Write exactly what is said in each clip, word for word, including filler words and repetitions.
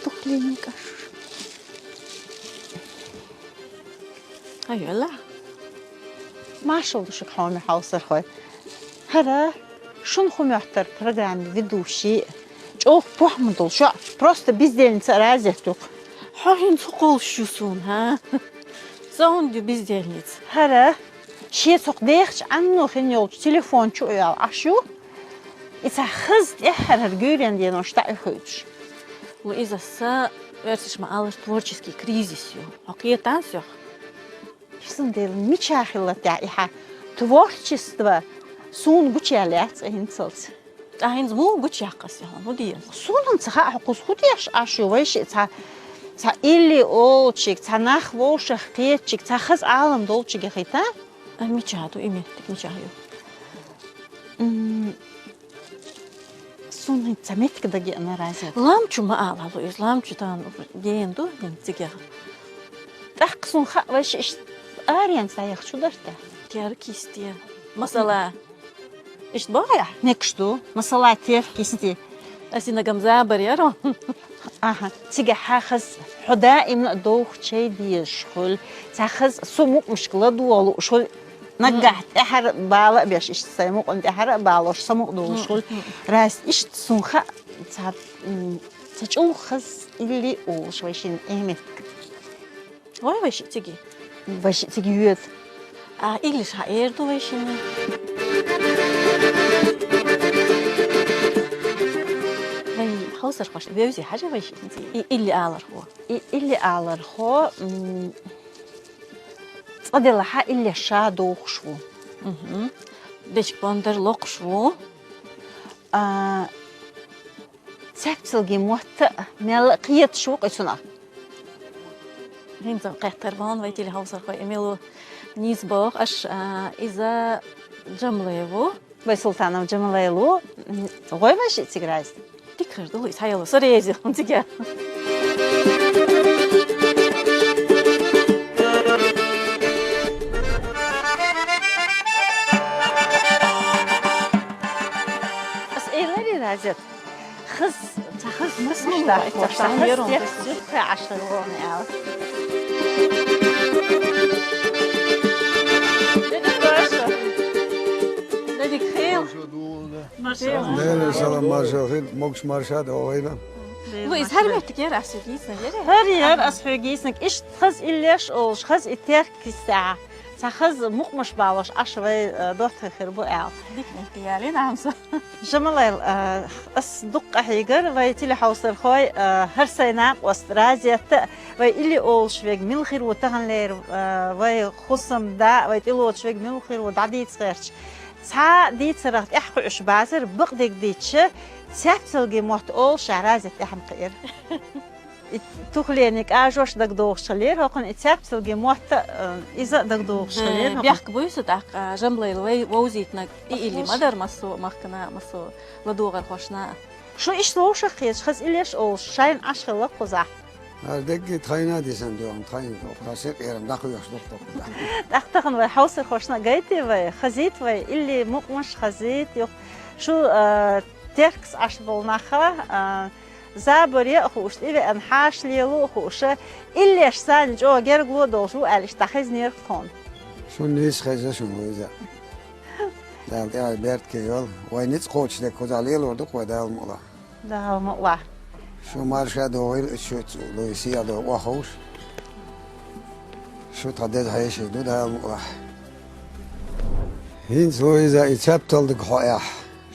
Тухленик аш. Айвала. Маршал ду шуга, хьоме хьовсархой. ХӀара шун хӀу моттар программа ведущий. ЧӀоагӀа похӀма долу шо, просто бездельница Разет ю-кх. Хьо хӀинца хӀу кхоллуш ю суна, хӀа? Со хӀунда ю бездельница? ХӀара шен цхьа дехачу Ӏанно хин йолчу телефон чу а йолу Ӏаш ю, и цхьа хаза тӀаьххьара гуьйренан денош дӀа а хуьйтуш. Луиза, сан, оьрсаша ма-аллара, творческий кризис ю. Хьо кхетахь соьх? Цундела мичахь хилла тӀехь и хьан творчество суна гучуяьлла яц хӀинцалц. Ткъа хӀинца муха гучуяккха ас хьуна? ХӀун дийр? Суна-м ца хаьа, хьо кхуза хӀун деш Ӏаш ю, вайшиъ цхьа, цхьа илли олучиг, цхьа нах вовшах кхетачиг, цхьа хаза Ӏалам долчиг хӀита? Ай, мичахь ду и меттиг, мичахь ю? М, Суна хӀинца цхьа меттиг дагеана, Разет. Лам чу ма ала, Луиза, лам чу тахана гена ду хӀинца цигахь. ТӀаккха суна хаьа, вайшиъ иштта аренца дӀаяхча хӀун дара те? Теркисте. Масала. Иштта боху ахь? Некаш ду. Масала, теркисте. Ас и нагам забар яро. Аха, цигахь хьан хаза хьо даимна а довха чай дезаш хуьлу, цхьа хаза со мукъамашка ладогӀа лууш хуьлу, наггахь тӀаьхьара бала а беш, иштта сайн мукъана тӀаьхьара а балош, самукъадолуш хуьлу. Разет, иштта суна хаьа, цхьа, м, цхьа чӀогӀа хаза илли олуш вайшинна и меттиг. Гой вайшиъ цига? Вайшиъ цига йоьду. А, илли ша эр ду вайшинна. Вай хьовсархошна вевзий хьажа вайшиъ цига? И илли алархо. И илли алархо, м, цкъа делахь а, иллеш ша дохуш ву. Мгм. Дечиг-пондар локхуш ву. А, цаьпцалгийн мотт а мелла а кхеташ ву-кх и цунах. ХӀинца кхеттар бахьана вай телехьовсархой и мила ву нийса боху аш, а, иза Джамлай ву. Вай Султанов Джамлай ву. М, гой вайшиъ цига, Разет? Дика хир ду, Луиза, хьан яло, со реза ю цига. Ас элира, Разет. Хаза, цхьа хаза мас муьлха, цхьа хаза текст юххе Ӏаш хир ву аьлла. Дедик хел. Маршалла. Дела салам, маршалла хила, могуш-маьрша а догӀийла. Луиза, хӀара меттиг яра ас хьоьга йийцинарг, яра? ХӀара яра ас хьоьга йийцинарг. Иштта хаза иллеш олуш, хаза и теркисте, цхьа хаза мукъамаш балош Ӏаш вай, э, доттагӀий хир бу аьлла. Дика меттиг ялийна хьуна со. Джамлай, э, ас дукха къахьийгар вай телехьовсархой, э, хӀара сайн накъост Разет а, вай илли олуш верг мила хир ву таханлера, э, вай хӀусамда, вай тӀелоцуш верг мила хир ву дӀадийца гӀерташ. Цхьа дийцарах тӀаьхьакхуьуш бацара, бакъдерг дийцича, цаьпцалгийн мотт олуш Разет тӀехь-м кхиира. И тухлений кӀажош дагадогӀуш хилира, хӀокхуьнан и цаьпцалгийн мотт а, э, иза а дагадогӀуш хилира. Бехк буй со тӀаккха, Джамлайла вай вовзийтинарг и илли ма дара массо а махкана, массо а ладогӀархошна. Шу иштта вовшах кхеташ, хаза иллеш олуш, шайна Ӏаш хилла кхузахь? Ара дегги тхайна а дисина дуьйхьна, тхайна, тхо сакъерам дӀакхоьхьуш ду-кх тхо кхузахь. ТӀаккха тахана вай хьовсархошна а гайти вай, хазийта вай, илли мукъамаш хазийта юха. Шу, а, теркас Ӏаш болу нах а, а, забаре а хууш, тӀевеана хьаша лело а хууш, иллеш санна чӀогӀа гергало а долуш ву аьлла, иштта дӀахезнера-кх тхуна. Шуна нийса хезна шуна, Луиза. Дала тӀаьхье беркате йойла. Вай ницкъ кхочушдерг кхузахь лелор ду-кх вай, Дала мукъалахь. Дала мукъалахь. Шу марша а догӀийла, шу цу Луиза сиха догӀу охьаховша. Шу тхан деза хьеший ду, Дала мукъалахь. ХӀинца, Луиза, и цаьпцалдиг хьо эхь,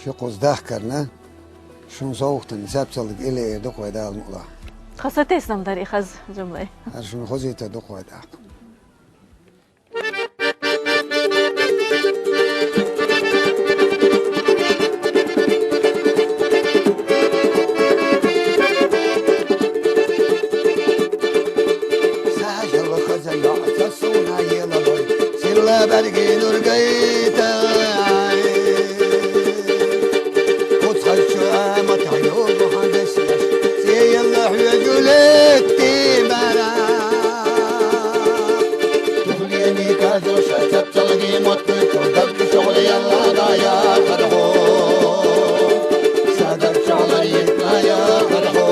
шу кхуза дахкарна, шуна совгӀатана цаьпцалдиг илли эр ду-кх вай, Дала мукъалахь. Тхан сатесна-м дара и хаза, Джамлай. ХӀара шуна хозийта ду-кх вай тӀаккха. Сахьа шалла хаза йоӀ, ца суна ела бой, силла бӀаьргийн нур гайтай. Кхузахь чу а ма тайо бу хьан дешнаш, цӀе елла хьоьга летти бара. Тухлени кадоша цаьпцалгийн мотт буьйцу, даг чохь яла дӀаяхар хьо. Сан даг чохь лар йитна яхар хьо.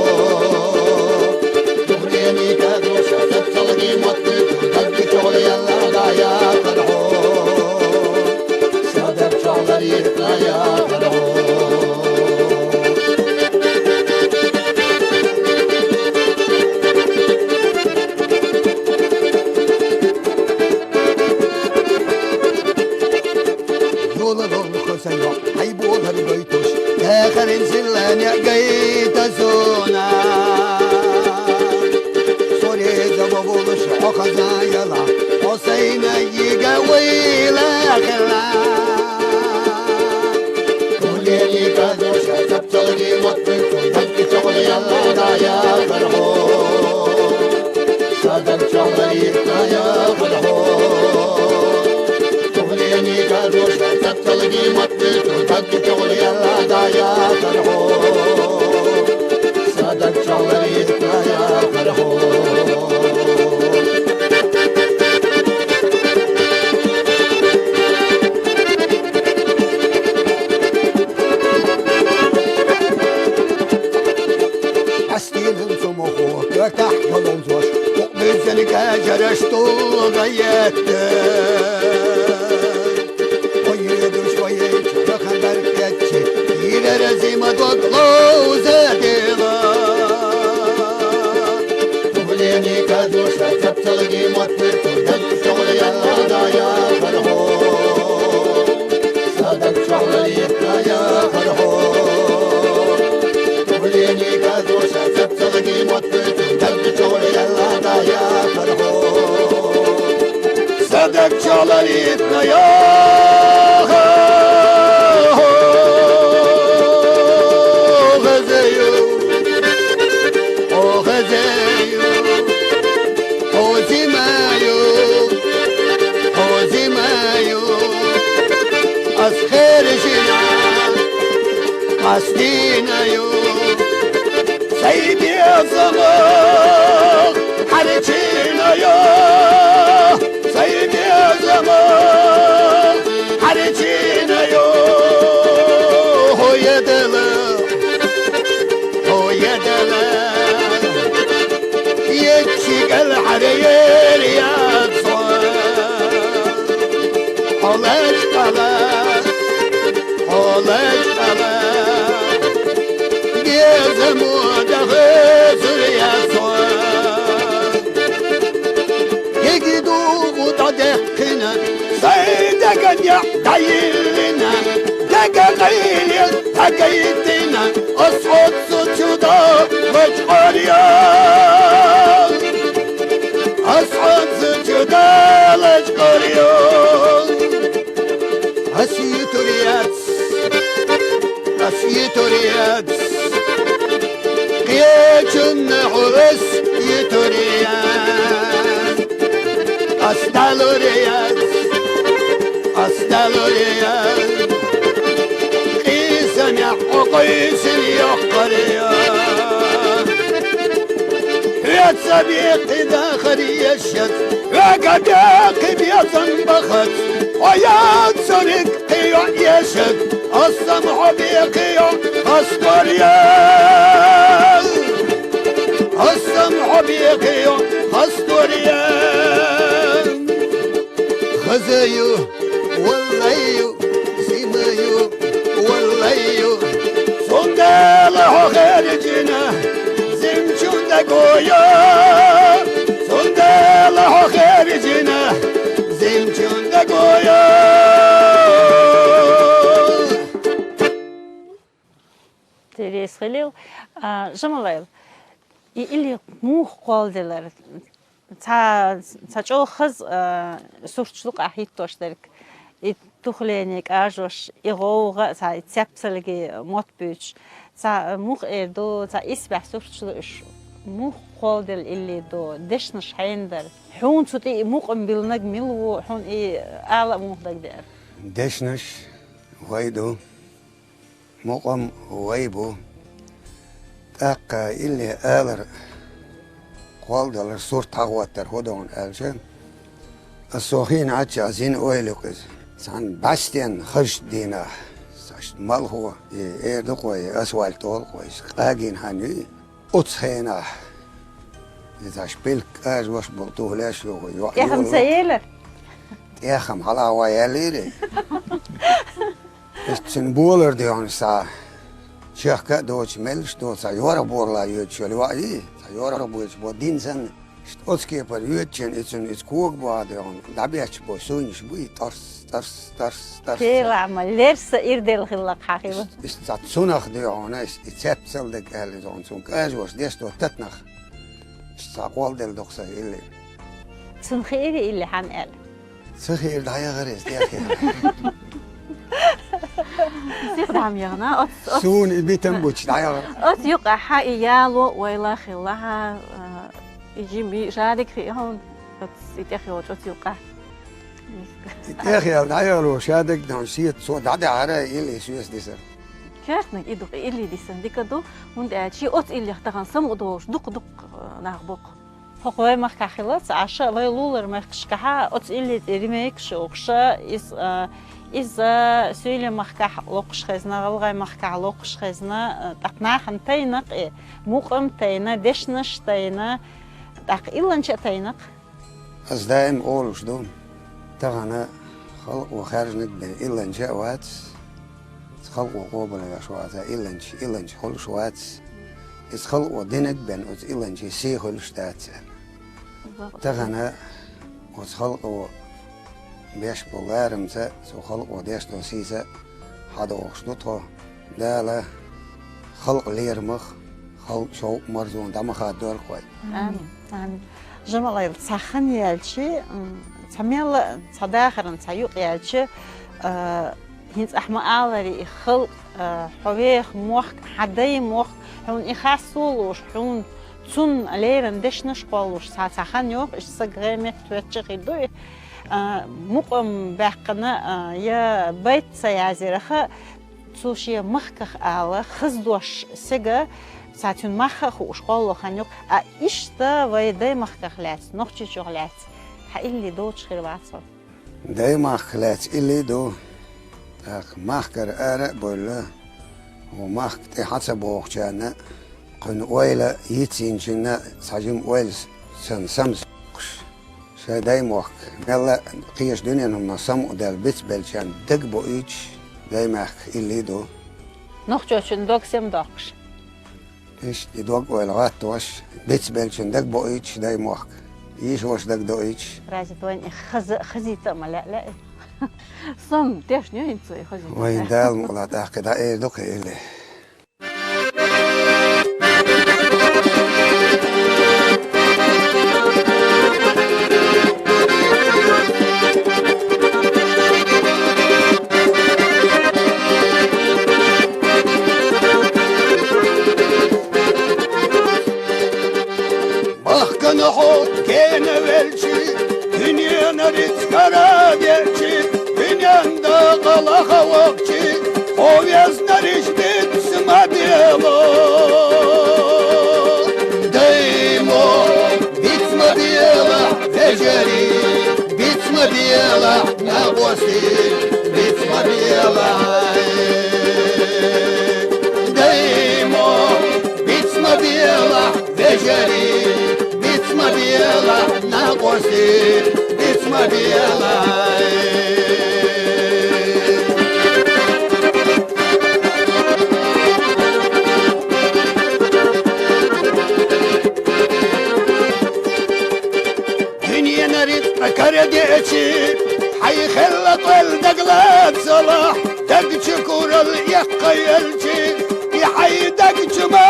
Астилан цу мохо коьртахь долунгзош, букъ буьззина кӀажараш тулгӀа етта. Вай йоьдуш вай яхандар кеччи, йийрара зима дог ловза дела. Тулени кадуша цапцалги мотвир турдан шогъяла дая хархо. Садак шогъяла дая хархо. Тулени кадуша цапцалги мотвир турдан шогъяла дая хархо. Садак шогъяла дая хархо. Хозею, о хозею, о зимаю, о зимаю, аз хержина, аз динаю, сай безамах, харчинаю, сай безамах, харчинаю, хойдала. Хьо едала, ечигал хьарайер яцхо. Хьолаж къала, хьолаж къала, безамо даха зур яцхо. Еги дугӀу дӀадехкина, сай даган яхь дӀайиллина, дага къайле дӀагайтина, ас оццу чудо лачкъорья. Ас оццу чудо лачкъорья. Ас йитур яц, ас йитур яц, кхечунна хьо ас йитур яц. Ас далур яц, ас далур яц, къийса мехь хьо къуьйсина йоккхур яц. Хьоьца беккхий дахар ешац, хьоьга беккхий безам бахац, хьо яц цуниг кхийо ешац, ас сам хьо беккхийо хастор яц. Ас сам хьо беккхийо хастор яц. Хазаю, валлаю, зимаю, валлаю. Цундела хьо хержина, зимчун дагоя. Цундела хьо хержина, зимчун дагоя. Терес хилил, а, Жамалайл, и илли муха кхолделар? Ца, ца чӀогӀа хаза, а, сурташ ду-кх ахь хӀиттош дерг. И тухлени кӀажош, и гӀовгӀа а, ца и цепцалги мотт буьйцуш. Ца муха эр ду, ца исбаьхьа сурташ ду уьш. Муха кхолделла илли ду, дешнаш хьенан дара? Хьуна цу тӀе и мукъам биллинарг мила ву, хьуна и ала а муха дагадеара? Дешнаш вай ду. Мукъам вай бу. ТӀаккха илли алар, кхолдалар, сурт хьахӀоттар хӀун ду аьлча, ас со хиъна Ӏаччахь зина ойла ю-кх иза. Цхьана бӀаьстенна хазачу дийнахь, саш малхо, и эр ду-кх вай, асфальт олу-кх вай, къагийна хан юй. Оцу хенахь, иза шпилк кӀажош болу тухлеш ю, йоӀ тӀехам ца елира? ТӀехам хьала а ван яьллийра. Иштта цуьнан болар дуьхьал схьа чехка а доцуш, меллаш доцу схьа йорах бохула йоьдуш йолу йоӀ йий, схьа йорах бойтуш бо дин санна, иштта оцу кепара йоьдучун и цуьнан иза кога бохьа дуьхьал, дӀабетташ бо суйнаш бу и тӀарс, тӀарс, тӀарс, тӀарс. Кела ма лерса ирделла хилла хьан хила. Иштта, иштта цхьа цунах дуьхьал, иштта и цепцал дерг аьлла иза хьуна цунна кӀажош деш до татнах. Иштта цхьа кхолделла ду-кх сан илли. Цунна хиира илли хьан аьлла? Ца хиира дӀаяхара иза тӀехь. Сиха дӀа ма яхана, оц, оц. Суна и битам бучу дӀаяхара. Оц юкъахь и яло вайла хилла хьан, а, и жима шадерг хиъ хьуна, оц и тӀехь йолчу оц юкъахь. И тӀехъял дӀайоло шадагдан шиет цо дӀадахьара илли соьца дисар. Коьртаниг и ду-кх, илли дисан дика ду, хӀунда аьлча оцу иллех тахана самукъа долуш дукха-дукха, э, нах бу-кх. ХӀокху вай махкахь хилац, аша вай лулара мехкашкахьа оцу илли тӀе ремейкаш йохуш, иза, э, иза Суьйлийн махкахь локхуш хезна, ГӀалгӀай махкахь локхуш хезна, э, тӀаккха нахана тайнакх и, мукъам тайна, дешнаш тайна, тӀаккха илланча а тайнакх. Ас даим олуш ду, тахана халкъо хаьржинарг бен илланча а вац, халкъо къобалвеш вац, илланча, илланча хуьлуш вац. Иза халкъо динарг бен оцу илланчийн сий хуьлуш дац аьлла. Тахана оцу халкъо беш болу ларамца, цу халкъо деш долу сийца хьадогӀуш ду тхо. Дала халкъ лерамах, халкъ шовкъ-марзонах дӀа ма хаддоргахь вай. Амин. Амин. Жамалайл, цхьа хан яьлчи, м, цхьа мелла, цхьа дахаран, цхьа юкъ яьлчи, а, хӀинца ахь ма-аллара и халкъ, а, хьо веха мохк, хьан дай мохк, хьуна и хасто луш, хьуна цунна леррина дешнаш кхоллуш, цхьа, цхьа хан йоху, иштта сага гӀеметтаветтача хир ду и, а, мукъам баьккхина, а, я байт ца язъярах, цо шен махках ала, хаза дош сага, цхьа цуьнан мах а хууш кхолло хан йоккху, а иштта вай дай махках лаьцна, Нохчийчух лаьцна, хьан илли доцуш хир вац хьо? Дай махках лаьцна илли ду, тӀаккха махкара ара а бевлла, хӀу махка тӀе хьан ца бохучарна, кхуьнан ойла йицйинчунна цхьа жима ойла санна самзаккхуш. Шайн дай мохк мелла а кхечу дуьненан хӀуманах самукъадаьлла бицбеллачарна дагабоуьйтуш, дай махка илли ду. Нохчочун дог сема доккхуш. Иштта и дог-ойла гӀаттош, бицбеллачун дагабоуьйтуш дай мохк. Йиша-ваша дагадоуьйтуш. Разит, вайн и хаза, хазийта а ма лаьа, лаьа. Сан тешна ю хӀинца и хазийта. Вайн Дала мукъалахь тӀаккха дӀаэр ду кхин илли. Махкана хьо гена велчи, дуьненара цкъара а веачи, дуьнен дакъа лаха вахчи, хьо везнарш биц ма бела. Даймохк биц ма белахь, вежарий, биц ма белахь, накъостий, биц ма белахь. Даймохк биц ма белахь, вежарий, биц ма белахь, накъостий, биц ма белахь. Дуьненара рицкъа карадеачи, хьайн хелла къоьлла дагалацалахь, даг чу куралла эккхавелчи, и хьайн даг чу ма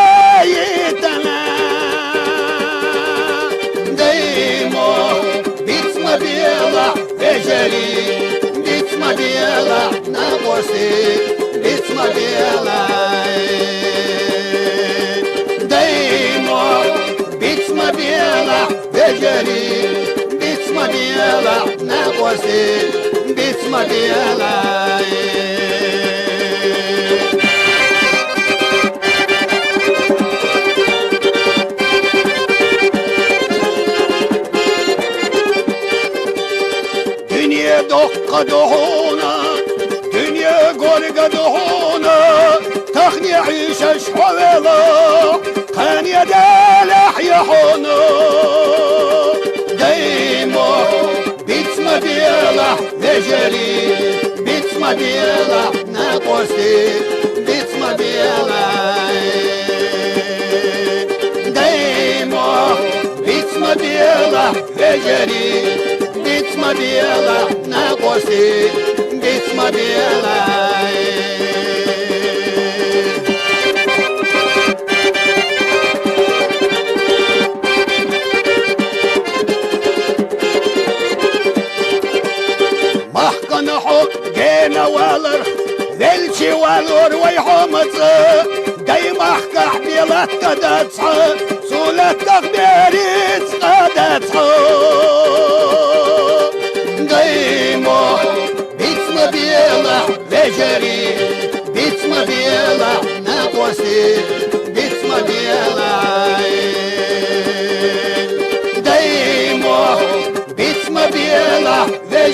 йитана. Даймохк биц ма белахь, вежарий, биц ма белахь, накъостий, биц ма белахь. Даймохк биц ма белахь, вежарий, биц ма белахь, накъостий, биц ма белахь. Дуьне доккха ду хьуна, дуьне горга ду хьуна, тахане Ӏуьйшаш хьо велахь, кхане далахь я хьуна. Даймохк биц ма белахь, вежарий, биц ма белахь, накъостий, биц ма белахь. Даймохк биц ма белахь, вежарий, биц ма белахь, накъостий, биц ма белахь. Махкана хьо гена валар, велчи валор вай хьо маца, дай махкахь бен латта дац хьан, цу латтах бен рицкъа дац хьан. Дай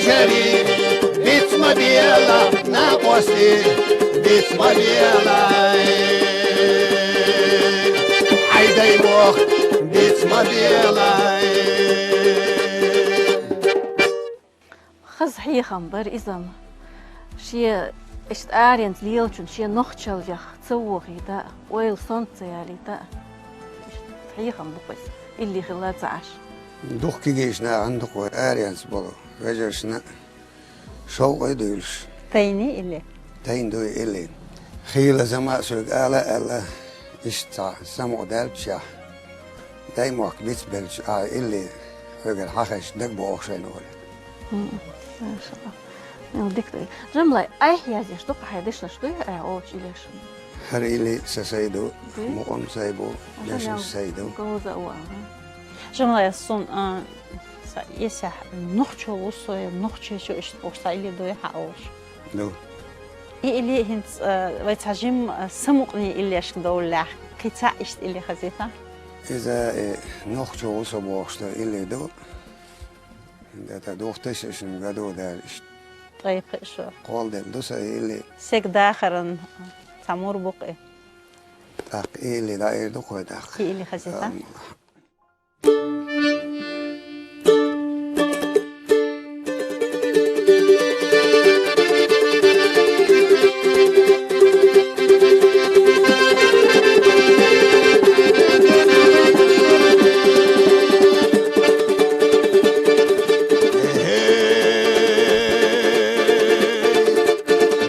Кари, биц ма белахь, накъости, биц ма белахь. Хьай дай мох, биц ма белахь. Хаза хьехам бар иза-м. Шен иштта аренца лелачун шен нохчаллех ца вохийта, ойла сонта ца ялийта. Иштта хьехам бу-кх иза, илли хилла ца Ӏаш. Дукха кегийчу нахана дукха вай аренца болу вежаршна шовкъе дуьйлуш. Тайни илли? Тайна дуй илли. Хийла зама а соьга ала а аьлла, иштта цхьа самукъадаьллачехь, даймохк бицбелча, ахь илли хьоьгара хьахезча дагабогӀу шайна олий. М, машалла. М, дика ду. Жамлай, айхьа язъеш ду-кх хьайн дешнаш, дуй хьан олучу илешна? ХӀара илли сан сай ду, дуй? Мукъам сай бу, а, дешнаш сай ду. Говза а ву, ага. Жамлай, ас суна, а, сан эсехь нохчо ву со, я нохчочо иштта бохуш цхьа илли дуй хьан олуш? Ду. И илли хӀинца, а, вай цхьа жимма, а, самукъане иллешка довллехь, кхин цхьаъ иштта илли хазийта? Иза, э, нохчо ву со бохуш ду илли ду. ХӀинца тӀе духташ а шуна гадо даьлла иштта. Тайпа а шу. Кхолладелла ду сан илли. Сега дахаран цхьа мур бу-кх и. ТӀаккха и илли дӀаэр ду-кх вай тӀаккха. И илли хазийта? Амма.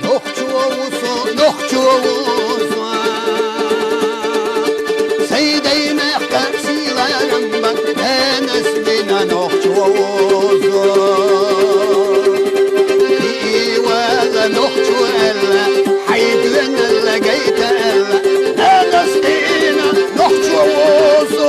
Нохчо ву со, нохчо ву со. Сайн дай мехкан сий-ларам бан, нанас вина нохчо ву со. Кхиавала нохчо аьлла, хьайн доьналла гайта аьлла, нанас вина нохчо ву со.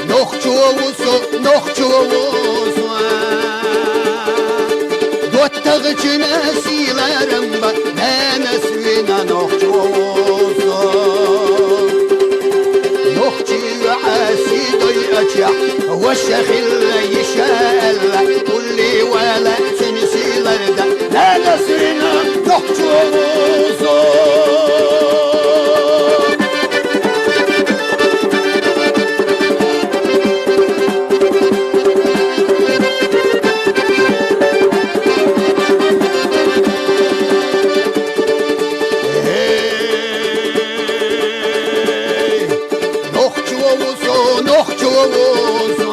Нохчо ву со, нохчо ву со. ДоттагӀчун сий-ларам бан, нанас вина нохчо ву со. Нохчий йоӀа сий дойъучохь, ваша хилла йиша аьлла, улле вала цуьнан сий лардан, нанас вина нохчо ву со. Эй, нохчо ву со, нохчо ву со.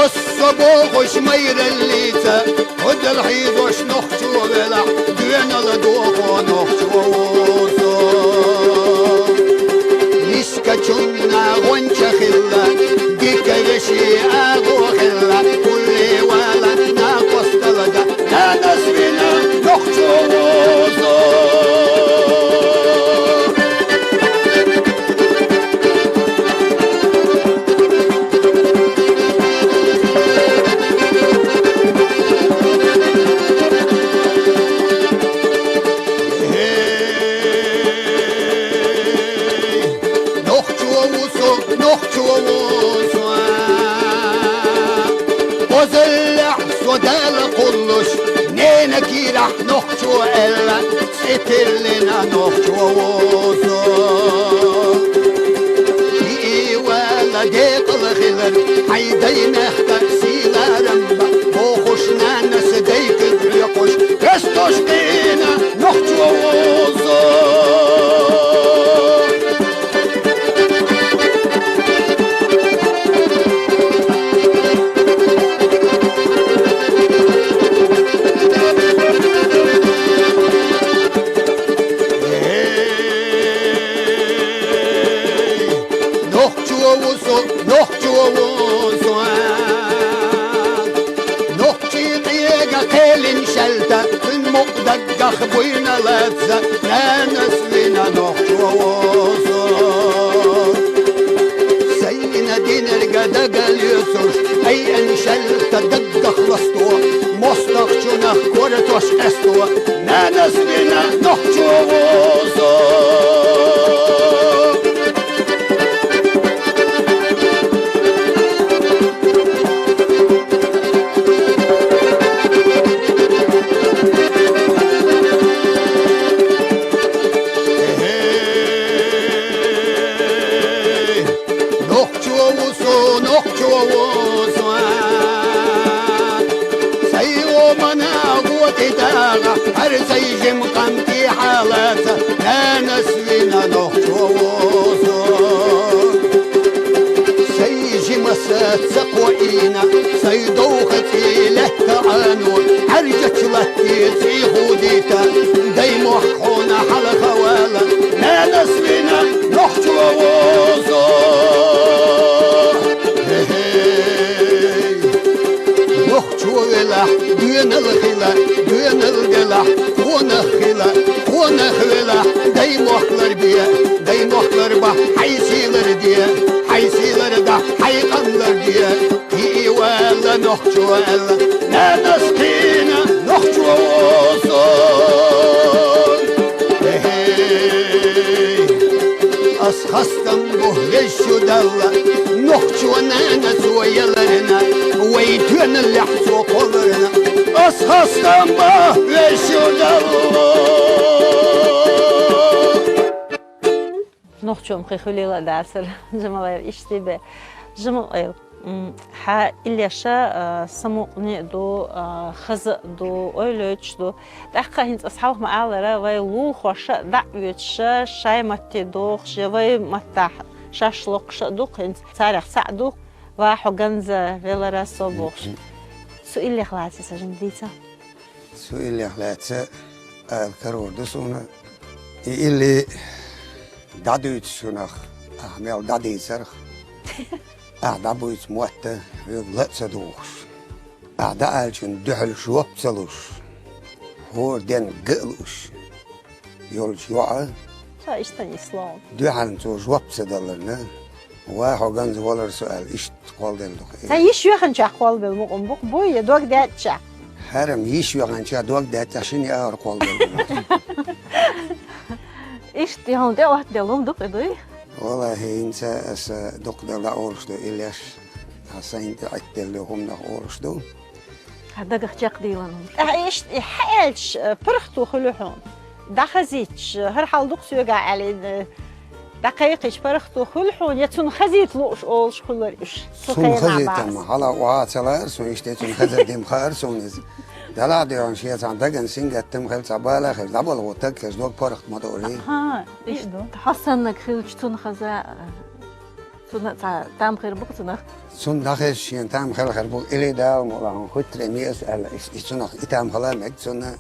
Ас со бохуш майраллица, хӀодал хьийзош нохчо велахь, доьналла дохо нохчо ву со. Мискачунна гӀонча хилла, дика вешин агӀо хилла, улле вала накъосталла дан, нанас вина нохчо ву со. Эй, нохчо ву со, нохчо ву со. Озаллехь со Дала кхуллуш, ненан кийрахь нохчо аьлла, цӀе тиллина нохчо ву со. Кхиавала декъала хилар, хьайн дай мехкан сий-ларам бан, бохуш нанас дай куьг хьоькхуш, кхестош кхиъна нохчо ву со. Эй, нохчо ву со, нохчо ву со. Нохчий къега кхелина шаьлта, цуьнан мукъа даггах буйна лазза, нанас вина нохчо ву со. Сайна динар Эн шаьлта даггах ласто, мостагӀчунах коратош къесто, нанас вина нохчо ву со. Нохчо ву со, нохчо ву со. Сай Ӏомана гӀо тӀе дагӀа, хӀара сай жима къам тӀехьа лаца, нанас вина нохчо ву со. Сай жима са ца кхоийна, сай довха цӀи лаьтта Ӏано, хьаржача латте цӀий худийта, даймохк хьона хьалха вала, нанас вина нохчо ву со. Хе-хей. Нохчо велахь, доьнал хила, доьнал делахь, къонах хила, къонах велахь, даймохк ларбе, даймохк ларбахь, хьай сий ларде, хьай сий ларда, хьай къам ларде. Кхийна ваьлла нохчо аьлла, нанас кхийна нохчо ву со. Хе-хей. Ас хастам бу Везачу Далла, нохчо нана цо яларна, вай тоьналлехь цо кхолларна. Ас хастам бу Везачу Далла. Нохчо-м кхы хуьлийла а дацара, Джамалаев, иштта бе. Джамалаев, м, хьа Иллеша, а, самукъане а ду, а, хаза а ду, ойла йойтуш а ду. ТӀаккха хӀинца ас хьалха ма аллара, вай лулахоша дӀа а оьцуша, шоай матте дохуша, я вай маттахь шаьш локхуша а ду-кх хӀинца. Царех цхьаъ ду-кх, ва хьо ганза велара со бохуш. Цу Иллех лаьцна са жима дийца. Цу Иллех лаьцна ала карор ду суна. И Илли дӀадуьйцучунах, ахь мел дӀадийцарх, ахь дӀабуьйцу мотт хьоьга ла а ца духуш, ахь дӀааьллачунна дуьхьал жоп ца луш, хӀора денна ган а лууш йолчу йоӀа, ша иштта нисло, дуьхьална цо жоп ца даларна, ва хьо ганза валара со аьлла, иштта кхолладелла ду-кх. Сан йиш йоьхначех кхолладелла мукъам бу-кх, буй, я дог даьттачех? ХӀара-м йиш йоьхначех, дог даьттачех шина яхар кхолладелла ду. Иштта хьуна тӀе оттаделла хӀума ду-кх и, дуй? ВаллахӀи, хӀинца аса дукха дала дӀаолуш ду, Иллеш, хьан сайна тӀе Ӏиттелла ду, хӀуманах олуш ду. Хьан дагах чекхдийлан хӀума. ТӀаккха иштта и хьан аьлча, паргӀато хуьлу хьуна? ДӀахазийташ, хӀара хьал ду-кх соьгахь аьлла, дӀакхайкхийча паргӀато хуьлу хьуна, я цунна хазийта лууш олуш хуьлура уьш? Цунна хазийта-м хьала охьа ца лаьара суна, иштта цунна хазар дина хаьара суна иза. Делахь а доьгӀна шен цхьана дагна сингаттам хила, цхьа бала а хила, дӀабала гӀо таг хеза дог паргӀат ма ду олий. Аха, иштта ду. Хьо саннаг хилча цунна хаза, цунна цхьа там хир бу-кх цунах? Цунна дӀахезча шена там хила хир бу-кх, или Дала мукъалахь хӀун хӀуьттур ме аса аьлла, и, и цунах и там хила мега цунна.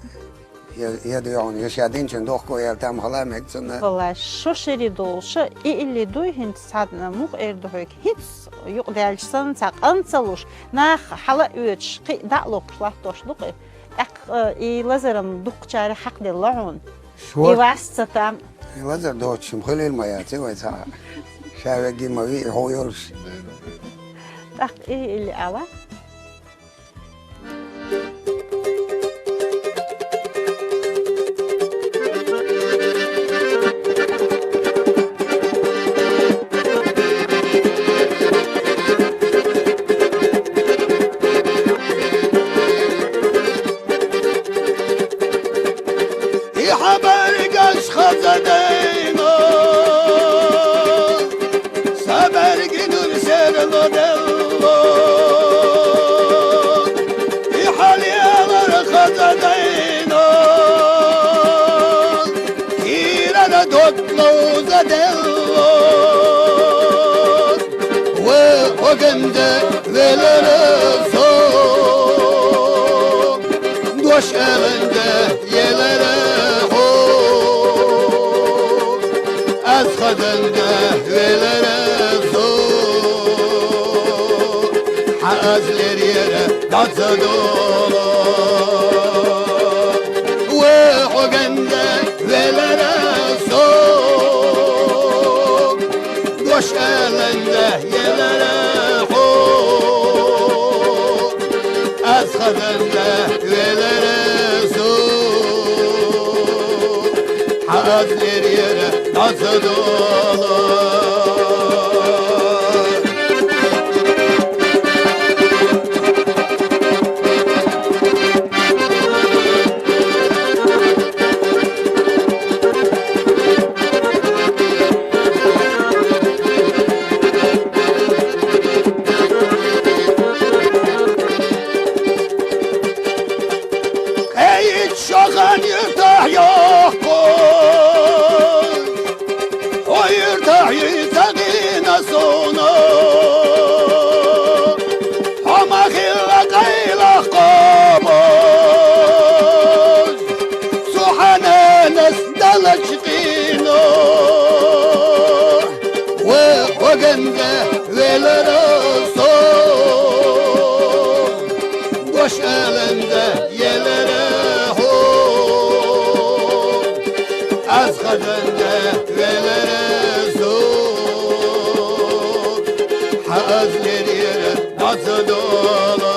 Я, я доьгӀна, я ша динчун дохко яьлла там хала мега цунна. Валлай, шо шерий долуша, и илли дуй хӀинца цхьаьна муха эр ду хьоьга? ХӀинца юкъадаьлча санна, цхьа къан ца луш, нах хьала а оьцуш, кхин а дӀа а локхуш латтош ду-кх и. ТӀаккха, э, и лазар-м дуккхачарех хьакхаделла хьуна. Шо- И вас ца там. И лазар доцуш-м хуьлийла ма яц вай цхьа а. Ша вегги ма вий, хьо йолуш. ТӀаккха и илли ала. И хьан бӀаьргаш хаза дайна, сан бӀаьрги нур серла делла. И хьан лелар хаза дайна, кийрара дог ловза делла. Ва хьо ганза велара со, дош аланза елара хьо, аз хазанза велара со, хьан аз лерера дӀа ца долу. Ва хьо ганза велара со, дош аланза елара хьо, дӀа ца дола. Эй, чӀоагӀа юртахь йоккху, хьо юртахь юьйцӀагӀина суна, хьо ма хилла къайлах къобуз, цу хьананас далачкъийна. Ва хьо ганда велара со, Гошаланда елара хьо, аз хазанда велара со, хьа аз лерера дӀа ца дола.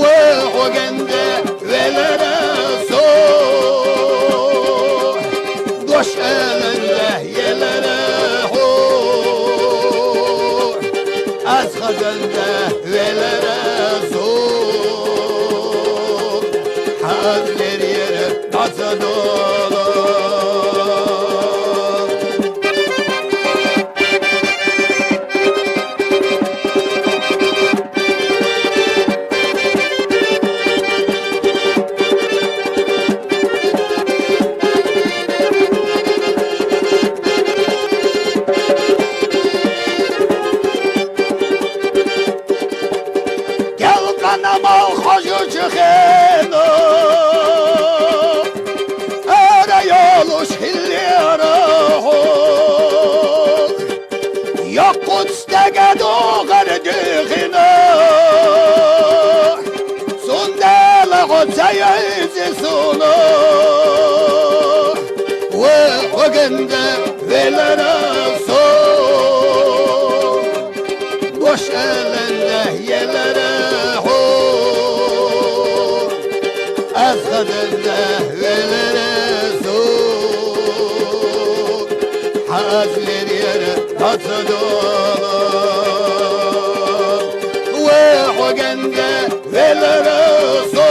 Ва хьо ганда велара со, Гошаланда елара хьо, аз хазанда велара со, хьа аз лерера дӀа ца дола. Гел къанамал хожучу хена, ара йолуш хиллера хьо. Йоккхуц стага догӀар дихина, цундела хьо ца йайзи суна. Ва хьо ганда велара со, Гошаланда елара хьо, аз хазанда велара со, хьа аз лерера дӀа ца дола. Ва хьо ганда велара со,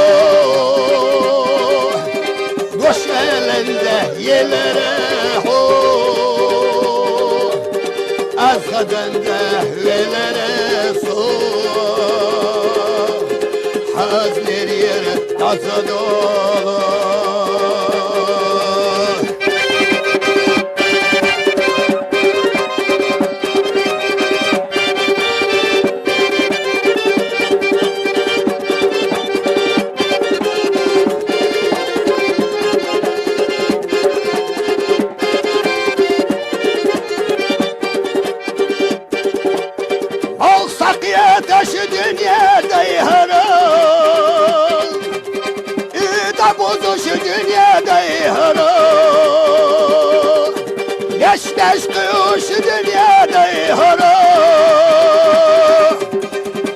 Гошаланда елара хьо, аз хазанда велара со, хьа аз лерера дӀа ца дола. Алсакъета шу дуьньяда хӀара, и тӀабузу шу дуьньяда хӀара, яш-яш кхуьуш дуьньяда хӀара.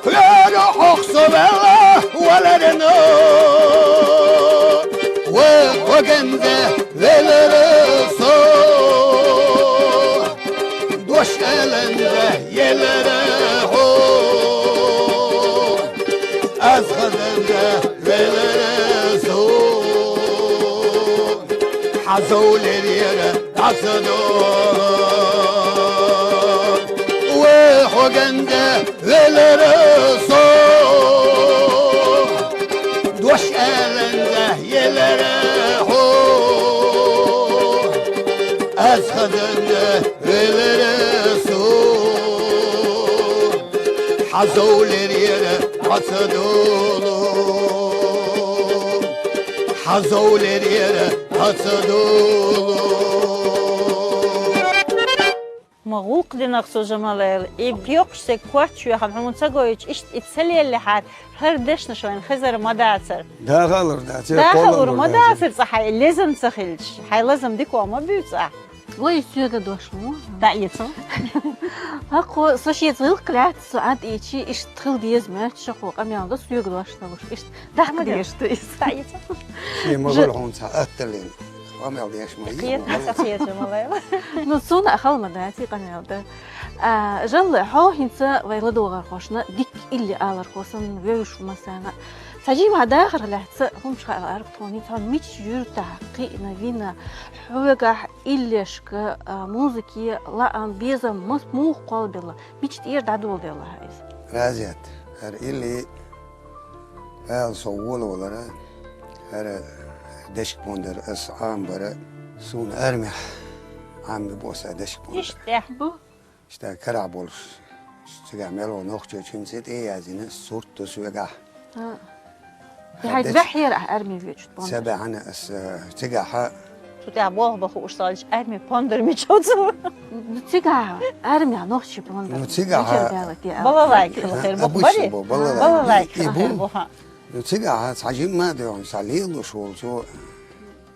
Хьоьру хьох со велла валарна, ва хьо ганда велара со. Гошаланда елара хьо, аз хазанда велара со, хьа зовларера дӀа ца дола. Ва хьо ганда велара со, Гошаланда елара хьо, аз хазанда велара со, хьа зовларера дӀа ца дола, хьа зовларера дӀа ца дола. Ма гӀуллакх динарг цо, Жамалайл, и пхьекхаш ца кхоаччавехьа, хьуна ца гойтуш, иштта и ца леллехьара, хӀара дешнаш вайна хезар ма дацар. Даха алур дац, даха алур ма дацар, цӀа хьай лезам ца хилча, хьай лазам дика ма буьйцу ахь. Вай, соьга дош ма. ДӀаэца. ХӀокхо со шеца гӀиллакх лаьцна со Ӏад ийчи, иштта хила деза моьттуш хьо къамел ду, соьга дош ца луш, иштта даккха дезаш ду иза. ДӀаэца. Шен ма гӀур хьуна цхьа атталлин. Къамел деш ма йий, кхетар ма ца кхетар ма лайла. Ну, цунна а хала ма дац къамел дан. А, Жалла, хьо хӀинца вай ладугӀархошна дика илли алархо санна вевзаш ву массарна. Цхьа жимма дахар лаьцна хӀумаш хаалара тхона, хьо мича юьртахь кхиъна, вина, хьоьгахь иллешка, а, музыке лаам, безам мас-, муха кхоллабелла, мича тӀера дӀадоладелла хьан иза? Разият, хӀара илли ала со волавалара, хӀара дешка пондар ас Ӏамбара, суна армехь Ӏамбо са дешка пондар. Иштта бу? Иштта карахь болуш, цигахь мел ву нохчочун цӀе тӀе а яздина, сурт ду соьгахь. А. Хьайна баьхьера ахь арми воьдуш пондар? Ца баьхьана ас, э, цигахьа. Цу тӀехь болх бан хууш ца хилча, арми пондар мича ву цо? Ну, цигахь армехь нохчий пондар. Ну, цигахь. Балалайка хила хир бу, обычно бари? Бу, балалайка. Балалайка хила хир бу, хьа. Ну, цигахь цхьа жимма а доьгӀна, цхьа лелалуш волчо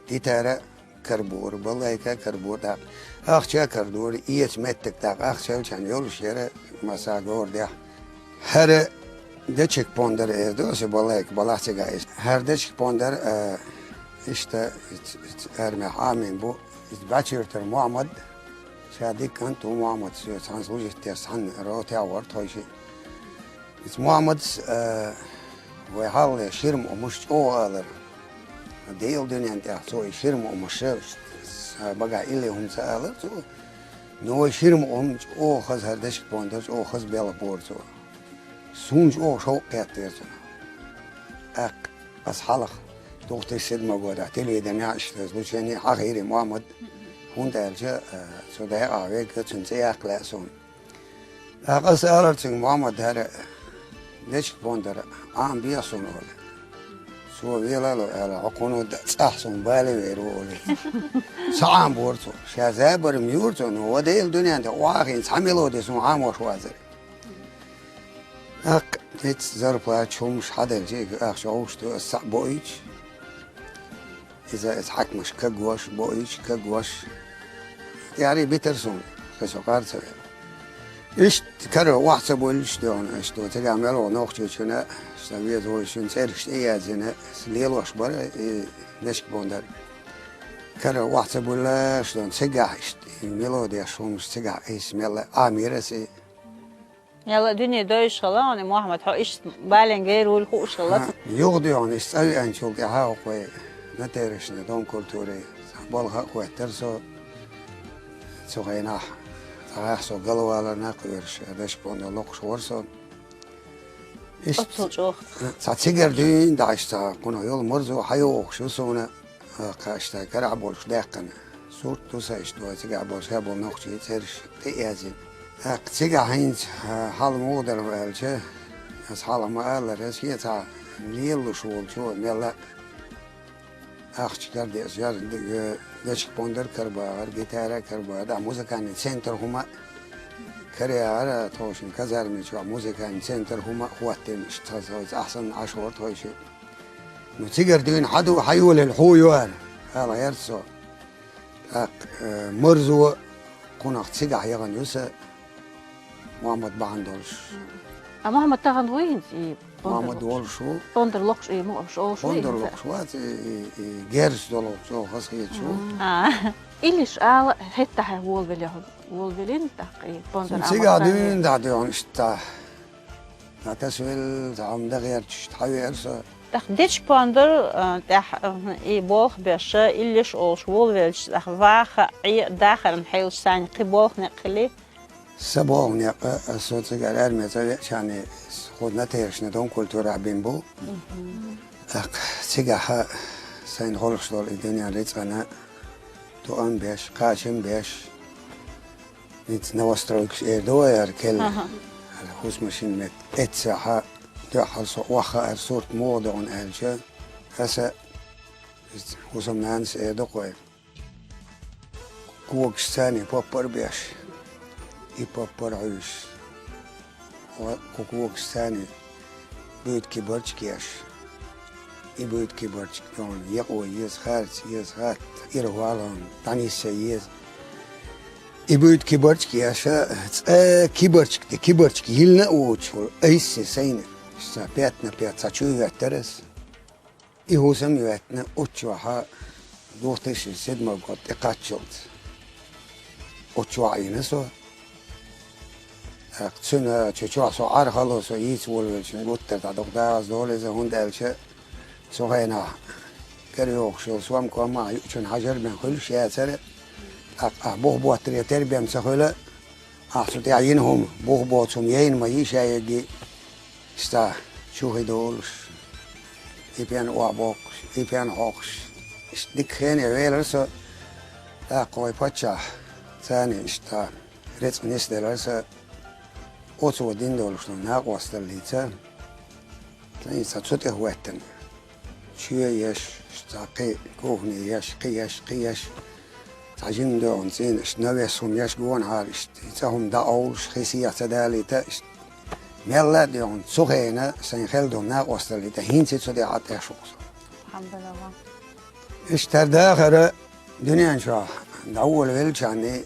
гитара карабора, балалайка карабора, тӀаккха ахча карадора, эца меттиг, тӀаккха ахча хилча йолуш яра, масса городехь. ХӀара дечиг пондар эр ду аса, балалайка балахь цигахь иза. ХӀара дечиг пондар, а, иштта, ц-, ц-, армехь Ӏамийна бу, иза бӀаьчуьйтар Мохьмад, ша дика кӀант ву Мохьмад, соьца цхьаьна служить деш, цхьаьна ротехь вара тхойшиъ. Иза Мохьмадас, а, вай хьалхале ширма умаш чӀогӀа алара. Делан дуьнен тӀехь цо и ширма умаш, ша багахь илли хӀума ца алара цо. Но вай ширма ума чӀогӀа хаза, хӀара дешка пондар чӀогӀа хаза белхабора цо. Суна чӀогӀа шовкъ кхеттера цунах. ТӀаккха аса хьалха, две тысячи седьмой годехь телевиденехь иштта излучени хьахийра Мохьмад, хӀунда аьлча, а, цу декъахь верг цуьнан цӀе яккха лаьа суна. ТӀаккха аса алара цуьнга, Мохьмад, хӀара дечиг пондар Ӏамабе суна олий. Цо велало аьлла, хьо кхуно д-, цӀахь суна бале вер ву олий. Ца Ӏамабора цо. Ша забар ма юра цо, но вай Делан дуьнен тӀе охьахиъна цхьа мелоди суна Ӏамош вацара. ТӀаккха ицца зарплата хӀумаш хьаделча, и ахча гӀовш ду аса цхьаъ боуьйтуш. Иза, иза хьаькамаш кагош, боуьйтуш, кагош. ТӀаьхьарий битар суна, кхин со къар ца вер. Иштта кара охьа ца бовлуш доьгӀна, иштта цигахь мел ву нохчочунна, сан веза вовшашна цӀераш тӀе а яздина, аса лелош бара и дешка пондар. Кара охьа ца бовлуш доьгӀна, цигахь иштта и мелодеш хӀумаш цигахь айса мелла Ӏамийра аса и. Яла дуьне дойуш хила, хьуна, Мохьмад, хьо иштта бален гайр вуьлу хууш хила. Ха, юха доьгӀна, иштта цӀа веанчул тӀаьхьа хӀокху вай Натерошни дом культуры цхьа балха а хоьттара со. Цу хенахь цхьа гӀайгӀа со галваларна кхоьруш, дешка пондар локхуш вара со. Иштта оццул чӀогӀа. Цхьа цигара дуьйна дӀа иштта цхьа кхунах йолу марзо хьайогӀуш ю суна. Кхаьчна карахь болуш даьккхина. Сурт ду сан иштта вай цигахь болуш, ша болу нохчий цӀераш тӀе а яздина. ТӀаккха цигахь хӀинца, а, хьал муха дара аьлча, аса хьалха ма-аллара, аса хӀинца лелалуш волчо мелла а ахча карадеъча, яра д-, дешка пондар карабахар, гитара карабахар, да, музыкальный центр хӀума караяхьара, тховшин казарми чохь музыкальный центр хӀума а хӀоттийна, иштта цхьа со иза ахьсанна Ӏаш вара тхойшиъ. Ну, цигара дуьйна хьан ду, хьан йолийла хьу ю ара, ала гӀерта со. ТӀаккха, э, марзо кхунах цигахь яхана ю сан Мохьмад бахьана долуш. А Мохьмад тахана вуй хӀинца и пондар локхуш? Мохьмад волуш ву. Пондар локхуш и муха олуш вуй хӀинца? Пондар локхуш вац, и, и, и герз долу чӀогӀа хазахеташ ву. А. Иллиш ала хӀетта хьайн волавелла хьо, волавеллина тӀаккха и пондар. Цигахь дуьйна дӀа доьгӀна иштта. ДӀатасавелла, цхьа хӀума дан гӀерташ, тхьавеара со. ТӀаккха дечиг пондар, а, тӀехь, а, и болх беш, иллиш олуш волавелча, тӀаккха ваха, Ӏе, дахаран хьелаш санна кхин болх некъ хили? Сан болх некъ, а, со цигара арме цӀа веача, хӀун Натерошни дом культурахь бина бу. Мгм. ТӀаккха цигахь сайна хуьлуш долу и дуьнен рицкъана тоам беш, кхачам беш, хӀинца новостройкаш эр ду вай, ара келла. Аха. Ара хӀусамашин метта эццехьа дуьххьал со охьахаара сурт муха доьгӀна аьлча, аса хӀусамнанас эр ду кхой. Когаш царний поппар а беш, и поппар а хьуьйсуш. Ва кху когаш царний буьйта кибарчик еш. И буьйта кибарчик тӀехь екъо еза, харц еза, хатта, ира валон, дӀанисса еза. И буьйта кибарчик еш, цкъа кибарчик тӀе кибарчик йиллина а воцуш волу айссе сайна, ша пятна пят цхьа чу хӀоьттара аса. И хӀусам а йоьттина, оццу чохь Две тысячи седьмой год тӀекхаччалца оццу чохь Ӏийна со. ТӀаккха цуьнан чу чохь со Ӏархало, со йийца волавелчун гуттар дӀа дукха дагӀаза долу иза, хӀунда аьлча цу хенахь карайогӀуш йолу сомкомма ахь юучун хьажар бен хуьлуш яцара. ТӀаккха ахь бух боттаре тера бен ца хуьла, ахь цу тӀехь йина хӀума, бух боцу хӀума яйна ма йий ша ерриге. Иштта чу хи долуш, и пен охьабоккхуш, и пен хьокхуш, иштта дика хене велара со. ТӀаккха вай паччахь царна иштта рицкъ нисделара сан, оцо дина долуш долу накъосталлица. Сайн сан цу тӀе хӀоьттина. Чоь еш, цхьа кхин кухни еш, кхин еш, кхин еш. Цхьа жимма доьгӀна цӀийнаш, навес хӀума еш гонахьара иштта, и цӀа хӀума дӀаовлуш, хи сехьа ца далийта иштта. Мелла а доьгӀна цу хенахь сайн хелла долу накъосталлица, хӀинца цу тӀе Ӏа тӀе шух со. Алхьамдулиллах. Иштта хӀара дахар дуьнен чохь дӀаволавеллачарний,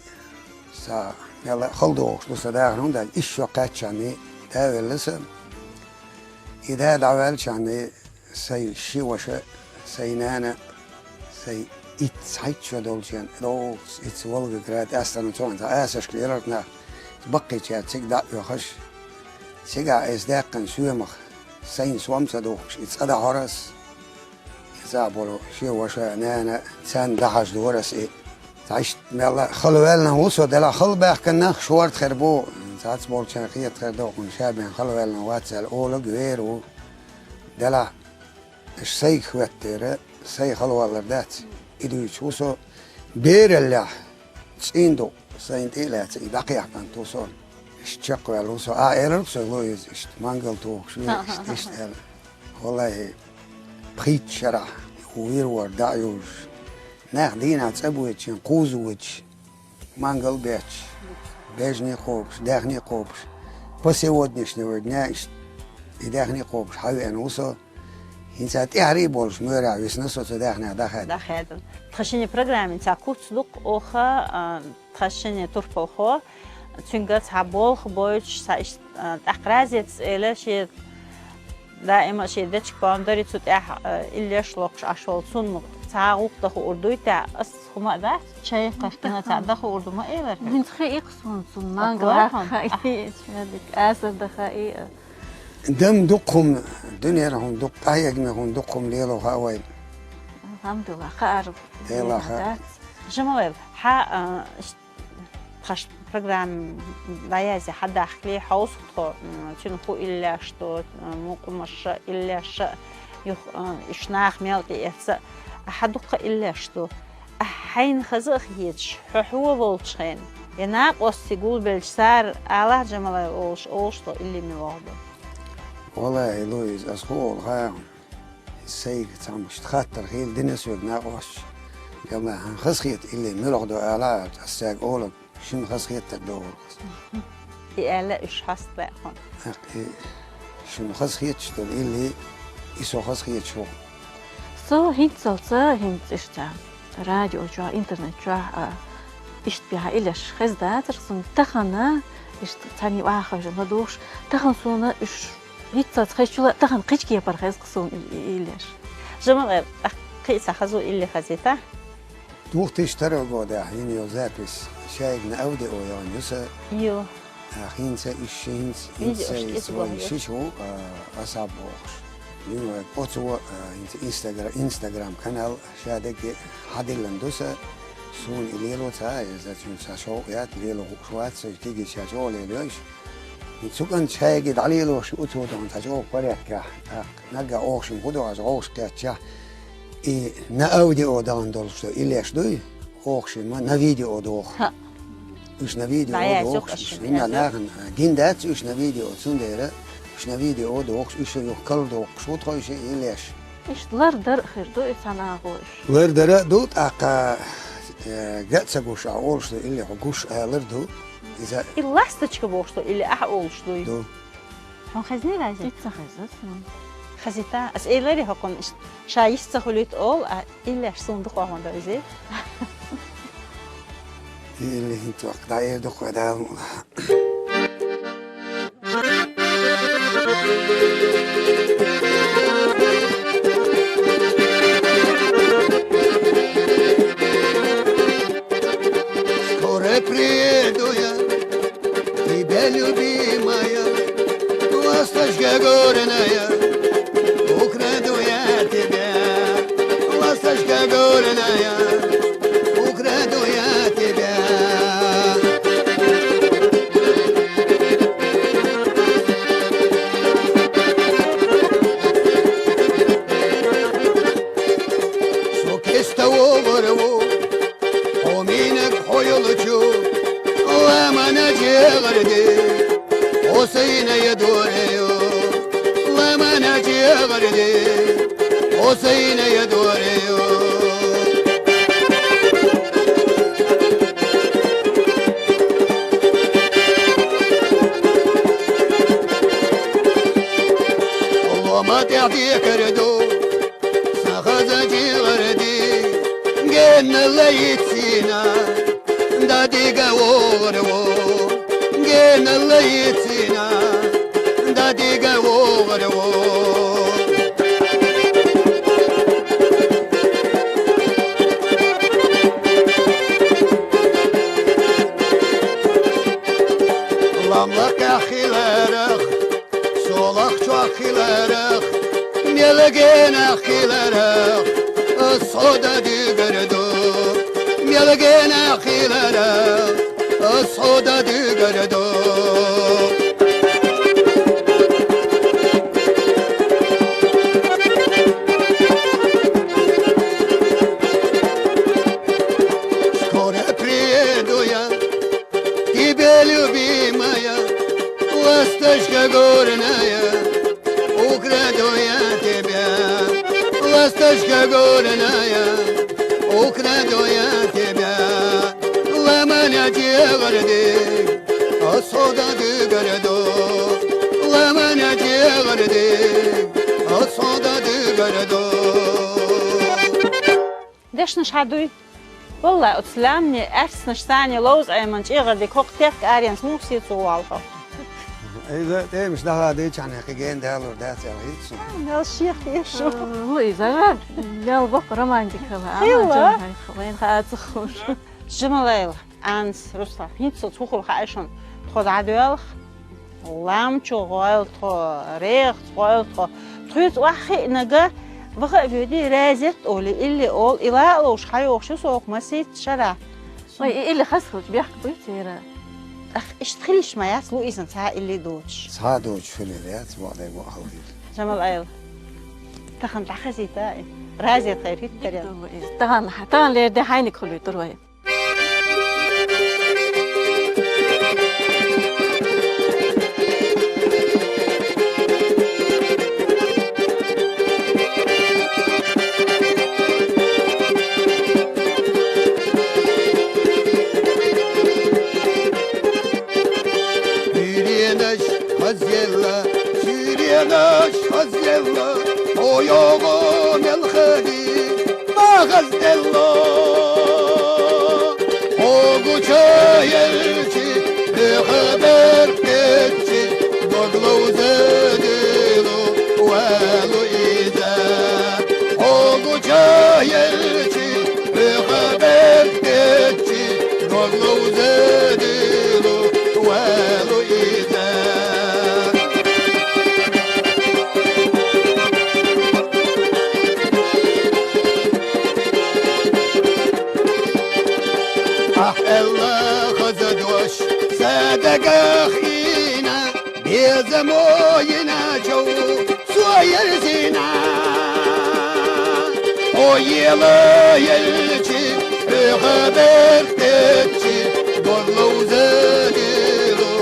сан мелла а хала догӀуш ду сан дахар, хӀунда аьлча исс шо кхаьччарний да а велла сан. И да дӀаваьллачарний сайн ши ваша, сайн нана, сайн итт цхьайтта шо долчарна, догӀуш итт Волгоград, Астана цунна цхьа асашка леларх нах, баккхийчара цига дӀа а оьхуш, цигахь айса даьккхина соьмах, сайн сом ца духкуш, и цӀа дахьора ас. Иза болу шен ваша, нана, царна дахьаш дора ас и. Цхьа иштта мелла хала ваьллина ву со, делахь хала баьхкина нах шорта хир бу, цхьацца болчарна хета хир ду, хӀунда ша бен хала ваьллина вац аьлла, олаг вер ву. Делахь, аша сайга хӀоьттера, сайн хала валлар дац, и дуьйцуш ву со. Бераллехь, цӀийнду, сайна тӀе а лаьцна, и дӀакхехканта ву со. Иштта чекхваьлла ву со. Ахьа элира-кх со, Луиза, иштта мангал тухуш ву, иштта, иштта аьлла. Валлахьи, пхийтта шарахь, хӀу вир вара дӀа а юьллуш. Нах дийнахь цӀа бойтича, кхуза воьдуш, мангал а бетташ, бежний а кхобуш, даьхний а кхобуш. По сегодняшнего дня иштта и даьхний а кхобуш хьавеана ву со. ХӀинца тӀаьхьарий болуш моьрахь висна со цу даьхнех дӀахаьдда. ДӀахаьдда. Тхан шинне программин цхьа куц ду-кх оха, а, тхан шинне турпалхо, цуьнга цхьа болх бойтуш, цхьа иштта, а, тӀаккха разец эла, шен даима шен дечиг бан дарий цу тӀехь, а, иллеш локхуш Ӏаш волу цунна цхьа гӀуллакх дан хуур дуй те, ас хӀума а дац, чай кхайкхина цхьа дан хуур ду ма элира. ХӀинца хи икху суна цунна, мангал хьакха и, шадик асар дан хаий. Дам дукха хӀума, дуьненара хӀума дукха, къахьегаме хӀума дукха хӀума лело хаьа вайна. Алхьамдулиллах, хаар. Делахь хаьа. Жамалайл, хьан, а, ш-, тхаш программа дӀаязъе хьан дахкале, хьовсу тхо, м, цуьнан хӀу иллеш ду, м, мукъамаш а, иллеш а, юха, а, уьш наха мел тӀеэца, хьан дуккха иллеш ду. Ахь хьайна хаза а хеташ, хьо хьо волчу хенахь, я накъостий гулбелча цара алахь, Жамалайл олуш, олуш тхо илли муьлха ду. Валлахьи, Луиза, ас хӀу олу хаьа хьуна. Сайга цхьамма иштта хаттар хийла дина соьга накъосташа. Жамалайл, хьан хазахета илли муьлха ду алахь аьлча, ас цаьрга олург шуна хазахетарг догӀург ас. И аьлла, уьш хьаста лаьа хьуна. ТӀаккха и шуна хазахеташ долу илли, и со хазахеташ ву. Со хӀинццалц, хӀинца иштта радио чохь, интернет чохь, а, иштта бен хьан иллеш хезна дацара суна. Тахана иштта цхьаьний охьахевшина ладугӀуш, тахана суна уьш хӀинццалц хезчул а тахана кхечу кепара хеза-кх суна и, и, иллеш. Жамалайл, ахь кхин а цхьа хаза илли хазийта? Две тысячи второго годехь йина йолу запись шайга на аудио йогӀун ю сан. Ю. А, хӀинца уьш ши, хӀинца, хӀинца видеош иза тӀе ца вай гохьу. Шиш ву, а, асаб бохуш. Юн вай оцо, а, хӀинца инстагра-, инстаграм канал ша дерриге хьадиллина ду сан. Суна и лело ца а, иза цуьнан ца шовкъ яц, лело хууш вац, со кегий ша чӀогӀа лелайо уьш. И цу кӀант шайга дӀалелош ю оцо тахана цхьа чӀогӀа порядкехь. ТӀаккха наггахь оха шимма хӀу до аш гӀовш кхетчахь. И на аудио дахана долуш ду, иллеш дуй? Оха шимма на видео доху. ХӀаъ. Уьш на видео дӀаяьцна дохуш, уьш шимма нахана гина дац уьш на видео, цундела уьш на видео дохуш, уьш юха карладоккхуш ву тхо уьш иллеш. Иштта лардар а хир ду и цхьана агӀо уьш. Лардар а ду, тӀаккха, э, ган а ца гуш ахь олуш ду, илли хьо гуш алар ду. Иза и ласточка бохуш ду, илли ахь олуш дуй? Ду. Хьуна хезнера иза? Ицца хезна суна. Хазита, ас элира хьокхунна, ш-, ша йист ца хуьлуьйту олу, а иллеш суна дукха хьуна дан иза. Илли хӀинца ваккха дӀаэр дукха вай Дала мукъ лахь. Инаг хьойлучу ламана жегӀарди, Хьусайна я дорею, ламана жегӀарди, Хьусайна я дорею. Лома тӀехь декарду, Сан хаза жигӀарди, геннала йицина, дадига вогӀарво, геннала йицина, дадига вогӀарво. Ламла къяхиларах, Солах чохиларах, мелгенах хиларах, сода дугарду. Мелгенах хиларах, сода дугарду. Скоро приеду я, Тебе, любимая, ласточка горная, украду я тебя. Ласточка горная, украду я тебя. Ламана жигӀарди, сода дугарду. Ламана жигӀарди, сода дугарду. Дешнаш хьадуй? Валлай, оцу лаьмнийн аьрцнаш царна ловза Ӏеман чӀегӀар дика хӀокху тек аренца муха сецо валахо? Иза тӀемаш даха дийчхьана кхин ген далур дац аьлла хӀинца суна. Мел шех теша. Луиза, мел боккха романтика ла. Хилла. Вайн хаа ца хууш. Жамалайл, Анас, Руслан, хӀинца цхьа хӀума хаьа шуна, тхо дӀадоьлху. Ламчу гӀойла тхо, регӀаца гӀойла тхо. Тхоьца охьахиънарг ваха а воьдий, Разет олий, илли олу, и ла а ловш хьайогӀуш ю со хӀокху масийтта шарахь. Вай, и илли хаза хилча, бехк буй церан? ТӀаккха иштта хилийта ма яц, Луизан цхьа а илли доцуш. Цхьа а доцуш хилийта яц, бакъдерг бакъ хила хилла. Жамал-Айл, тахана дӀахазийта и. Разет хайр хӀиттарел. Тахана, тахана лерде хьайниг хуьлуьйтур вай. Суьйренаш хазъелла, суьйренаш хазъелла, хьо йогӀу мел хаза, ма хазделла. Хьо гучуелчи, хьоьга беркъечи, дог ловза дуьйлу валу иза. Хьо гучуелчи, хьоьга беркъечи, дог ловза дуьйлу валу иза. Ахь аьлла хаза дош, сан дагах ийна, безамо йина чов со ерзийна. Хьо елаелчи, хьоьга беркъечи, дог ловза дуьйлу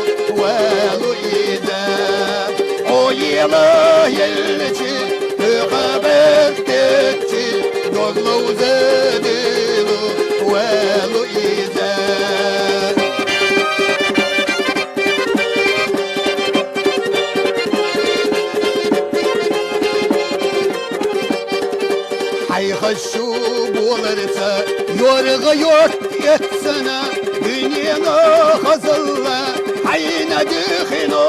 валу иза. Хьо елаелчи, хьоьга беркъечи, дог ловза дуьйлу валу иза. Хьайха шу боларца йоргӀа йотта эццана, дуьненан хазалла хьайна дуьхино.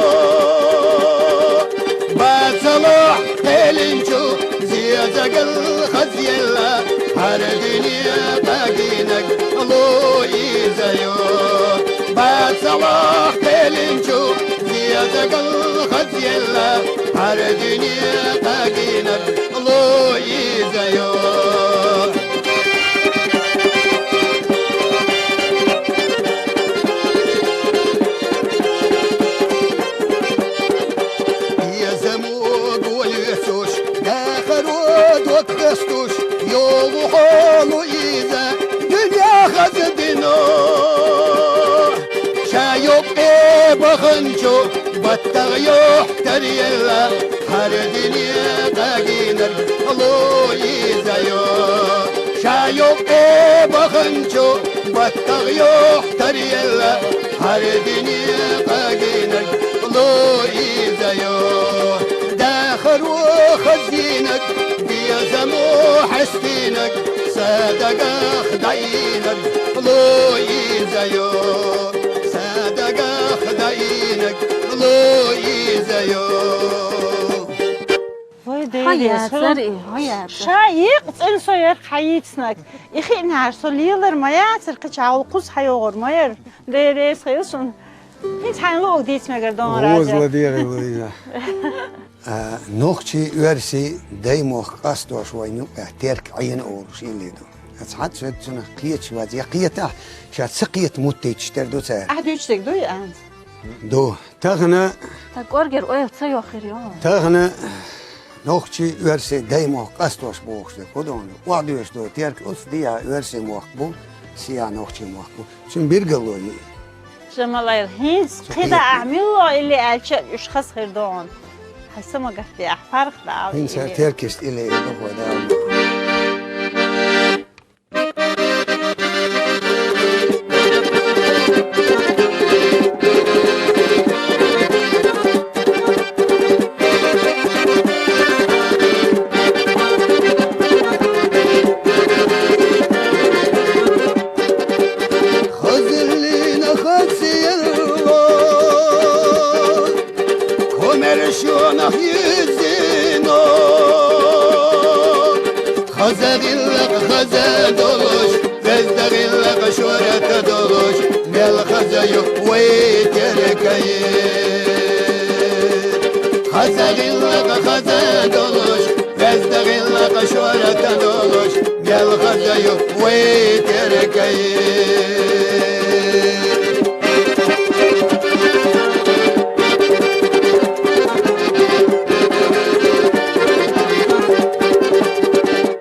Бацалахь кхелинчу зезагал хазъелла, хӀара дуьне тӀагийнарг Луиза ю. Бацалахь кхелинчу зезагал хазъелла, хӀара дуьне тӀагийнарг Луиза ю. Безамо го лоьцуш, дахаро дог хастуш, йогӀу хьо, Луиза, дуьне хаза дина. Ша юкъе баханчу баттагъ юхь таръелла, хьар дине къагийнарг лу иза ю. Ша юкъе баханчу баттагъ юхь таръелла, хьар дине къагийнарг лу иза ю. Дахар ву хазинаг, безам ву хьестинаг, са дагах даийнаг лу иза ю. Са дагах даийнаг лу иза ю. Вай, хьо деррес, яцар хьо и, хьо яцар. Ша икъ цӀен со ярх хьайицнаг. И хиънар со лелар ма яцар, кхы чагӀул кхуз хьайогӀур ма яр. Деррес хила шун. ХӀинца хьайна луъуг дийца мегар дон. Гозла дегӀи луйна. А, нохчий, оьрсий даймохк къастош вайна юкъехь Терк Ӏена олуш илли ду. Ацхьа цуьнан кхеташ вац. Я кхетахь, ша ца кхета муттийташ тера ду цара. Ахь дуьйцуш дерг дуй, Анз? Ду. Тахана, та кӀоргера ойла ца йоххир ю. Тахана нохчий, оьрсий даймохк къастош бохуш дерг хӀун ду? Охьадоьшуш ду, Терк оцу дехьа оьрсий мохк бу, сехьа нохчий мохк бу. Цуьнан билгало ю. Жамалайл, хӀинца кхидӀа ахь милла илли аьлча, уьш хаза хир ду хьуна. Хьайн са ма гатде ахь, паргӀат Дала. ХӀинца хӀара теркашца илли ду хьо Дала. Хазаллина хаза елла, комаьршонах йизина. Хаза гӀиллакх хаза долуш, везда гӀиллакх шорта долуш, мел хаза ю вай Теркай. Хаза гӀиллакх хаза долуш, везда гӀиллакх шорта долуш, мел хаза ю вай Теркай.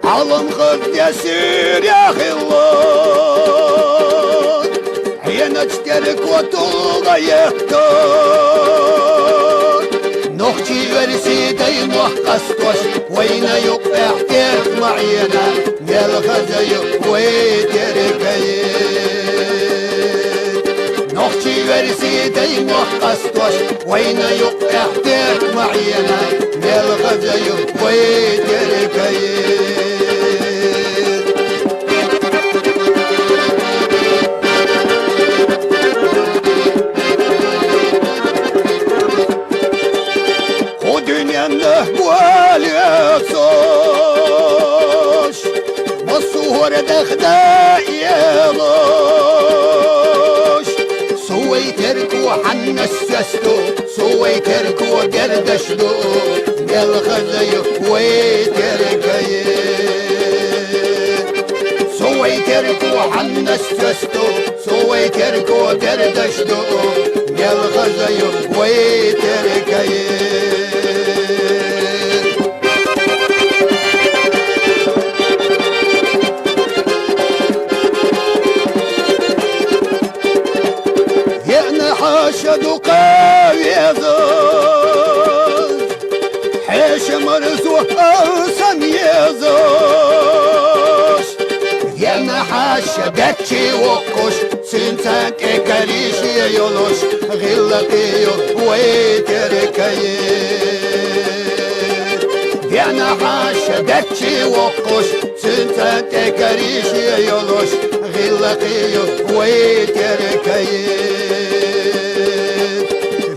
Ӏалам хаза де суьйре хилла, хьеначу Терко тулгӀа етта. Нохчий, оьрсий даймохк къастош, вайна юкъехь Терк ма Ӏена, мел хаза ю вай Теркай. Нохчий, оьрсий даймохк къастош, вайна юкъехь Терк ма Ӏена, мел хаза ю вай Теркай. Кху дуьненна гӀоле сош, массо а хӀора даха да елош. Со вай Терко хьаннас соьсту, со вай Терко дердаш ду, мел хаза ю вай Теркай. Со вай Терко хьаннас соьсту, со вай Терко дердаш ду, мел хаза ю вай Теркай. Веана хьаша дукха везаш, хьешан марзо алсам езаш. Веана хьаша баьччи воккхуш, цуьнца тӀе карише йолуш, гӀиллакхе ю вай Теркай. Веана хьаша баьччи воккхуш, цуьнца тӀе карише йолуш, гӀиллакхе ю вай Теркай.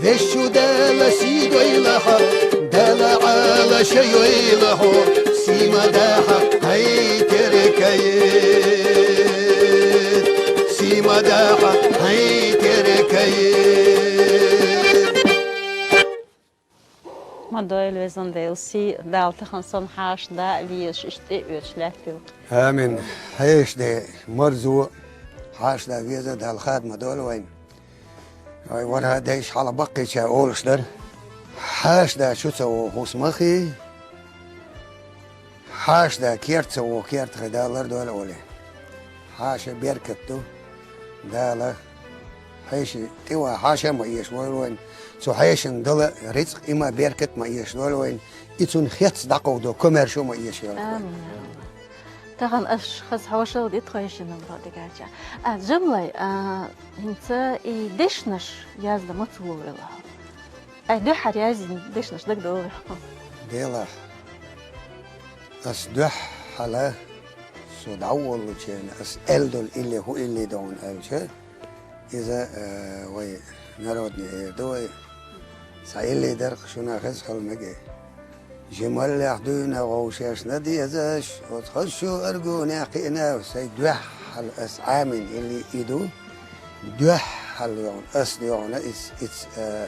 Везачу Дала сий дойла хьан, Дала Ӏалашо йойла хьо, сий ма дахьа хьайн Теркай. Сий ма дахьа хьайн Теркай. Ма дойла, везан Дела, сий, Дала тахана санна хьаша да а везаш, иштта тӀе а оьцуш лаьтталц. Амин. Хьешан ден марзо, хьаша да веза Дала хада ма дойла вайна. Вай ворхӀе дайша хьалха баккхийчара олуш дара: хьаша да чу ца вогӀу хӀусамахий, хьаша да керта ца вогӀу кертахий Дала лардойла олий. Хьаша беркат ду. Дала хьеший тӀе ваха хьаша ма эшавойла вайна. Цу хьешан дала рицкъ, има беркат ма эшадойла вайна. И цунна хец дӀакховдо комаьршо ма эшайойла вайна. Амин, я АллахӀ. Тахан аш хаза хьошалла ди тхойшинна бо дегача. А, Джамлай, а, хӀинца и дешнаш язда ма ца вуйла хьо. Ай, дуьххьара язйина дешнаш дагадовла хьо. Делахь, ас дуьххьала со дӀаволлучерна, ас аьлла долу илли хӀун илли догӀун аьлча, иза, э, вай народный эр ду вай, цхьа илли дара-кх шуна хеза хала мега. Жималлех дуьйна вовшашна дезаш, оцу хазачу аргунех кхиъна, сайн дуьххьал ас Ӏамийна илли и ду. Дуьххьал йогӀун, ас йогӀун, иц, иц, э,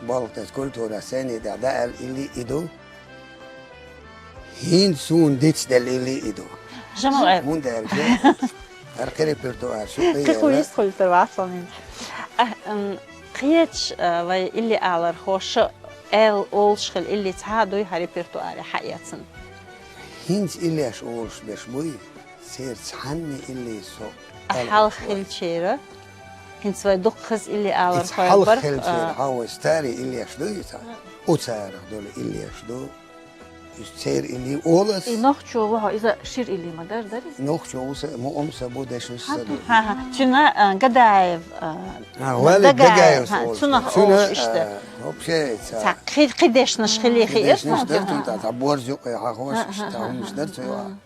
болх тес культура сцени тӀехь дӀааьлла илли и ду. ХӀинца суна дицделла илли и ду. Жамал, э, хӀунда аьлча, хӀара кхин репертуар шу кхин кхин хӀу кхиъна. Йистхуьлуьйтур вац хьо хӀинца. А, м, кхечу, а, вай илли алархоша аьлла олуш хила илли цхьа а дуй хьан репертуаре хьаэцна? ХӀинца иллеш олуш берш буй, церан цхьанна илли со а аьлла хьалха хилчера, хӀинца вай дуккха хаза илли алархой хьалха бара, хилчера, а, хьо вай старый иллеш ду иза? Оцарах долу иллеш ду. Иза церан илли олу ас. И нохчо ву хьо, иза шира илли ма дара, дара иза? Нохчо ву са, мукъам са бу, дешнаш са ду. Хьан, хьан. Цуьнан, а, Гадаев, а, а, Валид Дагаев, Дагаевс хьан, олуш. Цунах олуш иштта. А, вообще, ца, ца кхи-, кхи дешнаш хили хи дешнаш дара цунна, ца, ца борз юкъе хьахош, ца хӀуманаш дара цу юкъа.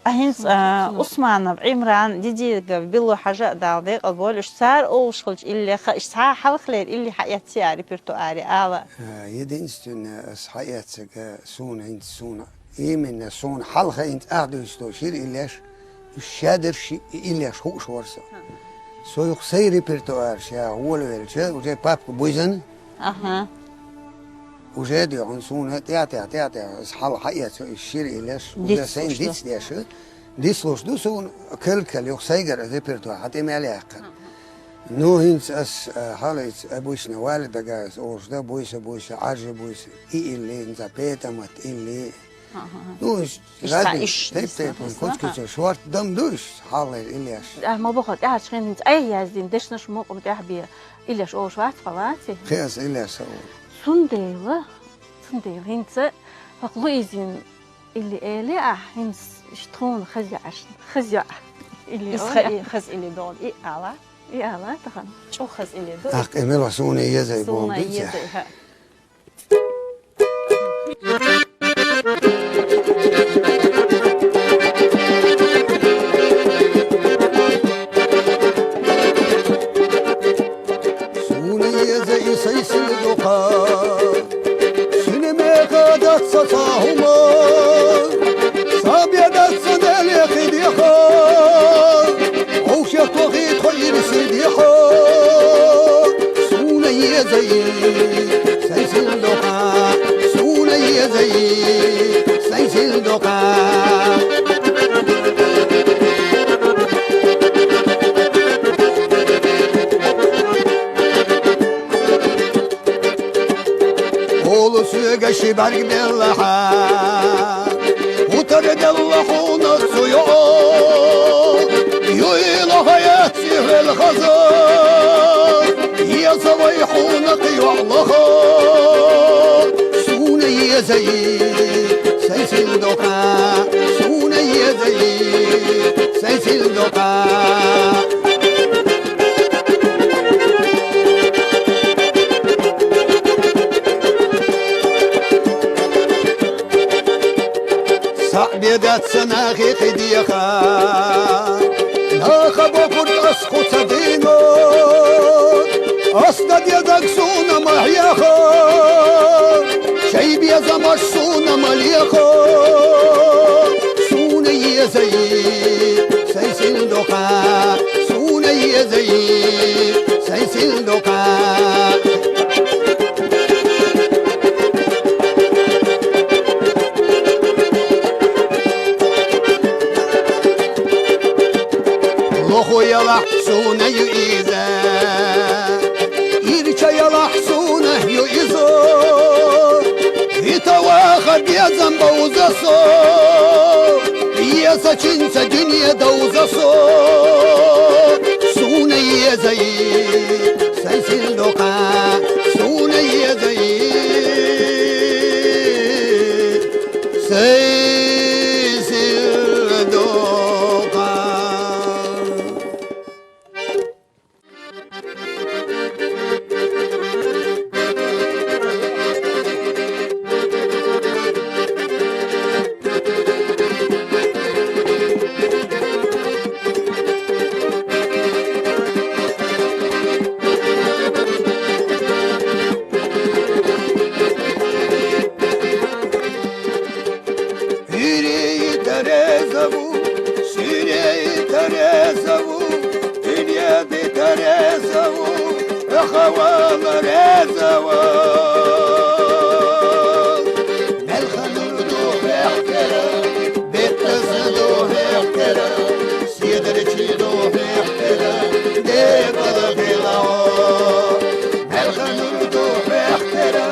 А хӀинца, а, Усманов Ӏимран, Дидигов Билла, Хьажа а Дала декъал бойла, уьш цара олуш хилча иллеха, уьш цхьа хьалхалера илли хьаэцци а репертуаре ала? А, единственное, ас хьаэцциг, а, суна хӀинца суна, именно суна хьалха хӀинца ахь дуьйцу шира иллеш, уьш шадерш и иллеш хууш вара со. Со юха сайн репертуар ша гӀолавелча, уже папка буьйзина. Аха. Уже дуьхьал суна тӀаьхь-тӀаьхь, тӀаьхь-тӀаьхь, ас хьалха хьаэццо и шира иллеш, уже сайн дицлуш ду. Дицдеш, дицлуш ду суна, кал-кал юха сайгара репертуар хьан тӀе мел яьккхина. Ну, хӀинца ас, а, хьалаца обычно Валид Дагаевс олуш дан, буьйса, буьйса, Ӏаржа буьйса, и илли, хӀинца Петамат илли. Аха. Ну, уьш разный, тайп-тайпана, куч-куьча, шорта дам ду уьш, хьалхалера иллеш. А, ма боху, тӀаьхьарчу хенахь хӀинца айхьа яздина, дешнаш мукъам тӀаьхьа бен иллеш олуш вац хьо, ваций? Кхин ас иллеш ца олу. Цундела, цундела хӀинца хӀокху Луизин илли элий ахь, хӀинца иштта тхуна хаза яӀ, хаза яӀ илли. Иза олий? Хаза илли догӀу, и ала? И ала тахана. ЧӀогӀа хаза илли ду. Ахь къемел ва суна езай боху. Суна езай, хӀа. Суна еза и сайн синдукъа, сина меха дац сан цхьа хӀума, сан бен дац сан Деле кхин дехьа. Вовшех тохий тхо ирсе дехьа, суна еза и сайн синдукъа, суна еза и сайн синдукъа. Олу соьга ши бӀаьрг беллахьа, утар делла хьуна цу йоӀ. Юйла хьо яц и хӀоьлла хаза, еза вай хьуна кхин йоӀ лаха. Суна еза и сайн синдукъа, суна еза и сайн синдукъа. Саъ бен дац сан нахе кхин дехьа, наха бохург ас кху ца дийна. Ас дан дезарг суна ма хьеха, шайн безамаш суна ма леха. Суна еза и сайн синдукъа, суна еза и сайн синдукъа. Лоху ялахь суна ю иза, ирча ялахь суна ю иза. Вита ваха безам бовза со, езачуьнца дуьне довза со. Суна Хьо хавала реза вал. Мелха нур ду хьехтера, беттаса ду хьехтера, седарчи ду хьехтера, декъала хила. Мелха нур ду хьехтера,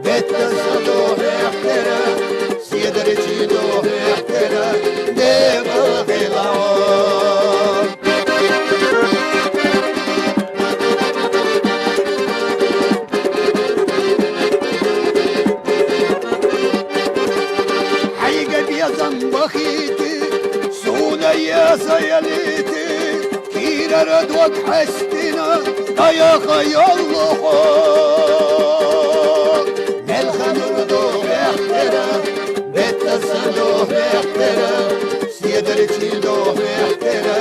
беттаса ду хьехтера, седарчи ду хьехтера, декъала хила. Хьайга безам бахийти, суна я саялити, кирара дог хьестина, даяха йоллуху. Мелха нур ду хьехтера, беттаса ду хьехтера, седарчи ду хьехтера,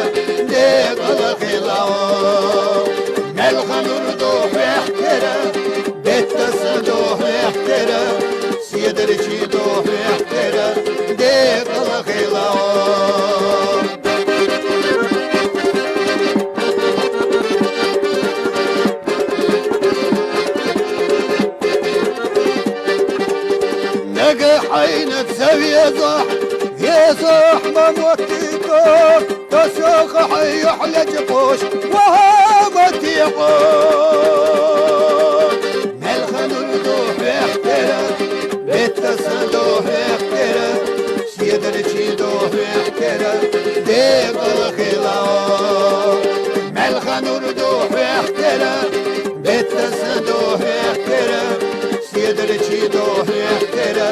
декъала хила. Мелха нур ду хьехтера, беттаса ду хьехтера, седарчи ду хьехтера, декъала хила. Нага хьайна ца везахь, везахь ма моттита, тасаха хьайхь лечкъош, ваха ма тиъо. Мелха нур ду хьехтера, беттаса ду хьехтера, седарчи ду хьехтера, декъала хила. Мелха нур ду хьехтера, беттаса ду хьехтера, седарчи ду хьехтера,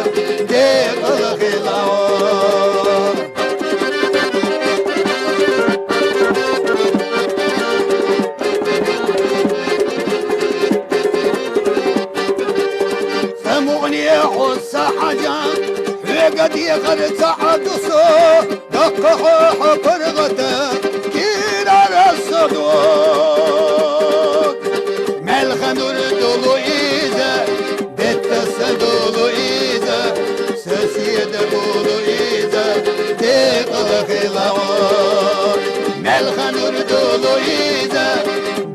декъала хила. Ца мукъне хьо са хьажа, хьоьга дехар ца хьадусу, даккха хьо хьо паргӀата кирара садо. Мелха нур ду Луиза, беттаса ду Луиза, соседа бу Луиза, декъала хила. Мелха нур ду Луиза,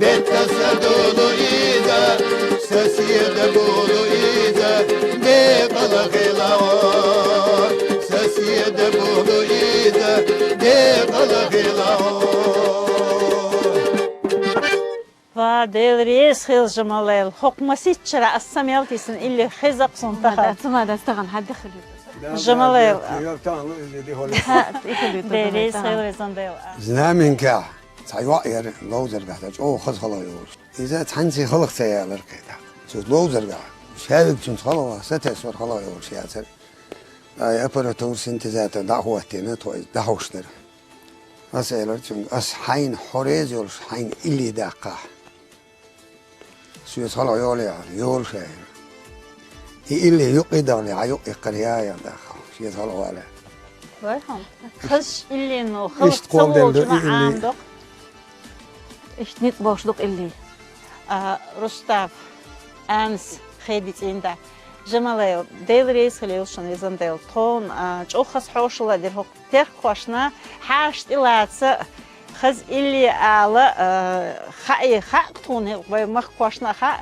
беттаса ду Луиза, соседа бу Луиза, декъала хила. Соседа бу Луиза, декъала хила. Ва, Дела реза хила, Жамалайл. ХӀокху масийтта шарахь ас са мел тийсина илли хеза-кх суна тахана. Цу ма дац тахана хьан дехар ю? Жамалайл. Дела реза хила, везан Дела. Знаменкехь цхьа йоӀ яра, ловзаргахь дан чӀогӀа хаза хала йолуш. Иза цхьаьнций халха ца ялара кхетахь. Цу ловзаргахь. Шаьвиг цуьнца хала ваха, сатесвар хала йолуш яцара. Ай, аппаратура, синтезатор дӀа а хӀоттийна, тхо иза дӀахьош дара. Ас элира цуьнга: «Ас хьайна хьо реза йолуш, хьайна илли даккхахь». Соьца хала йолу яхьара, йолуш яхьара. И илли юккъе дахале, хьан юккъе кхара яхьа даха, шеца хала вале. Вай хьо. Хаза иллино, хала иштта кхолдина ду и илли. Ӏамадо-кх. Иштта ницкъ бохуш ду-кх илли. А, Рустаф, Анас, хеди цӀийнда. Жамалайл, Дела реза хила йолу шуна, везан Дела. Тхуна, а, чӀогӀа хаза хьошалла дира хӀокху теркхошна, хьаша тӀелаца, хаза илли ала, а, хаьа, хаьа-кх тхуна, вай махкахошна а хаьа.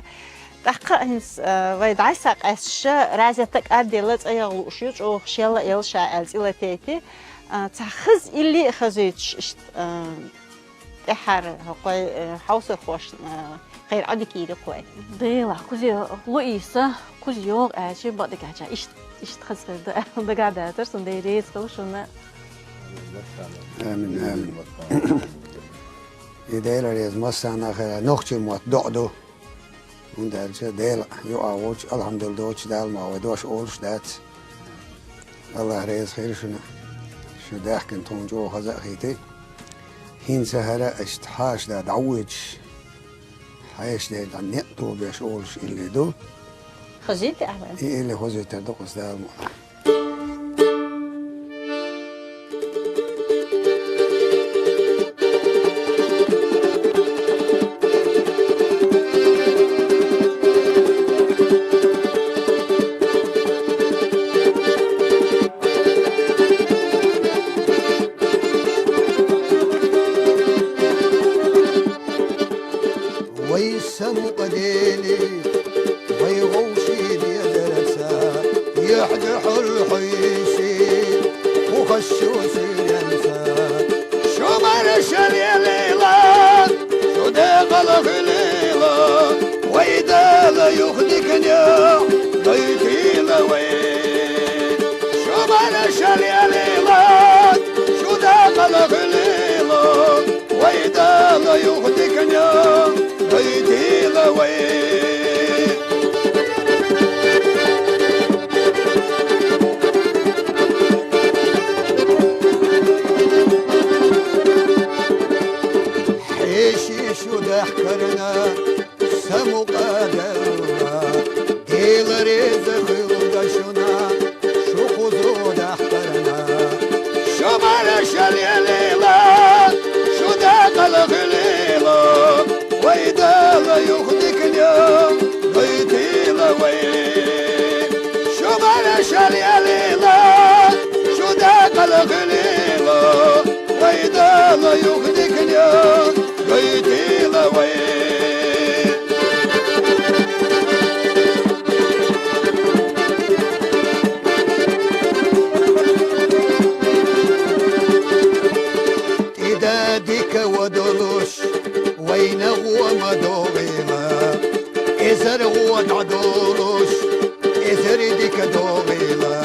ТӀаккха а хӀинца, а, вай дӀасса къаьсташ, Разета кӀадделла цӀа яха лууш ю, чӀогӀа шелла а елла ша аьлла цӀе латийти. А, цхьа хаза илли а хазуьйтуш иштта, а, тӀаьххьара хӀокхуьй, э, хьовсархошна, э, кхайра Ӏодика йийри-кх вай. Делахь, кхузе Луиза, кхуза йогӀу аьлча, бакъдерг аьлча, иштта, иштта хаза хир ду аьлла дагахь дацара суна, Дела реза хуьлда шуна. Амин, амин. И Дела реза массарна а хир, нохчийн мотт доӀа ду. ХӀунда аьлча Дела юкъахь воцуш, алхьамдулла доцуш, Дала ма вай дош олуш дац. АллахӀ реза хила шуна, шу даьхкина тхуна чӀогӀа хаза а хийти. ХӀинца хӀара аша тхьаша да дӀавоьдуш, хьаьша дерг дӀа некъ тобеш олуш илли ду. Хазийта ахьа вайн? И илли хозуьйтур ду-кх аса, Дала мукъ лахь. Вай самукъадели, вай вовши дезараца, яхьда хьул хьуйси, ухаш шу сиренца. Шумара шалелила, шу декъала хилила, вай Дала юхдикня, дойтила вай. Шумара шалелила, шу декъала хилила, вай Дала юхдикня, гайтила вай. ХӀеши шу дахкарна, самукъадалла, Дела реза хилда шуна, шу хузу дахкарна. Шумара шалелила, шу декъала хилила, вай Дала юхдикня, гайтила вай. Шумара шалелила, шу декъала хилила, вай Дала юхдикня, гайтила вай. Ида дика вадолуш, вайна гъома догъила, эзар гъо дадолуш, эзар дика догъила.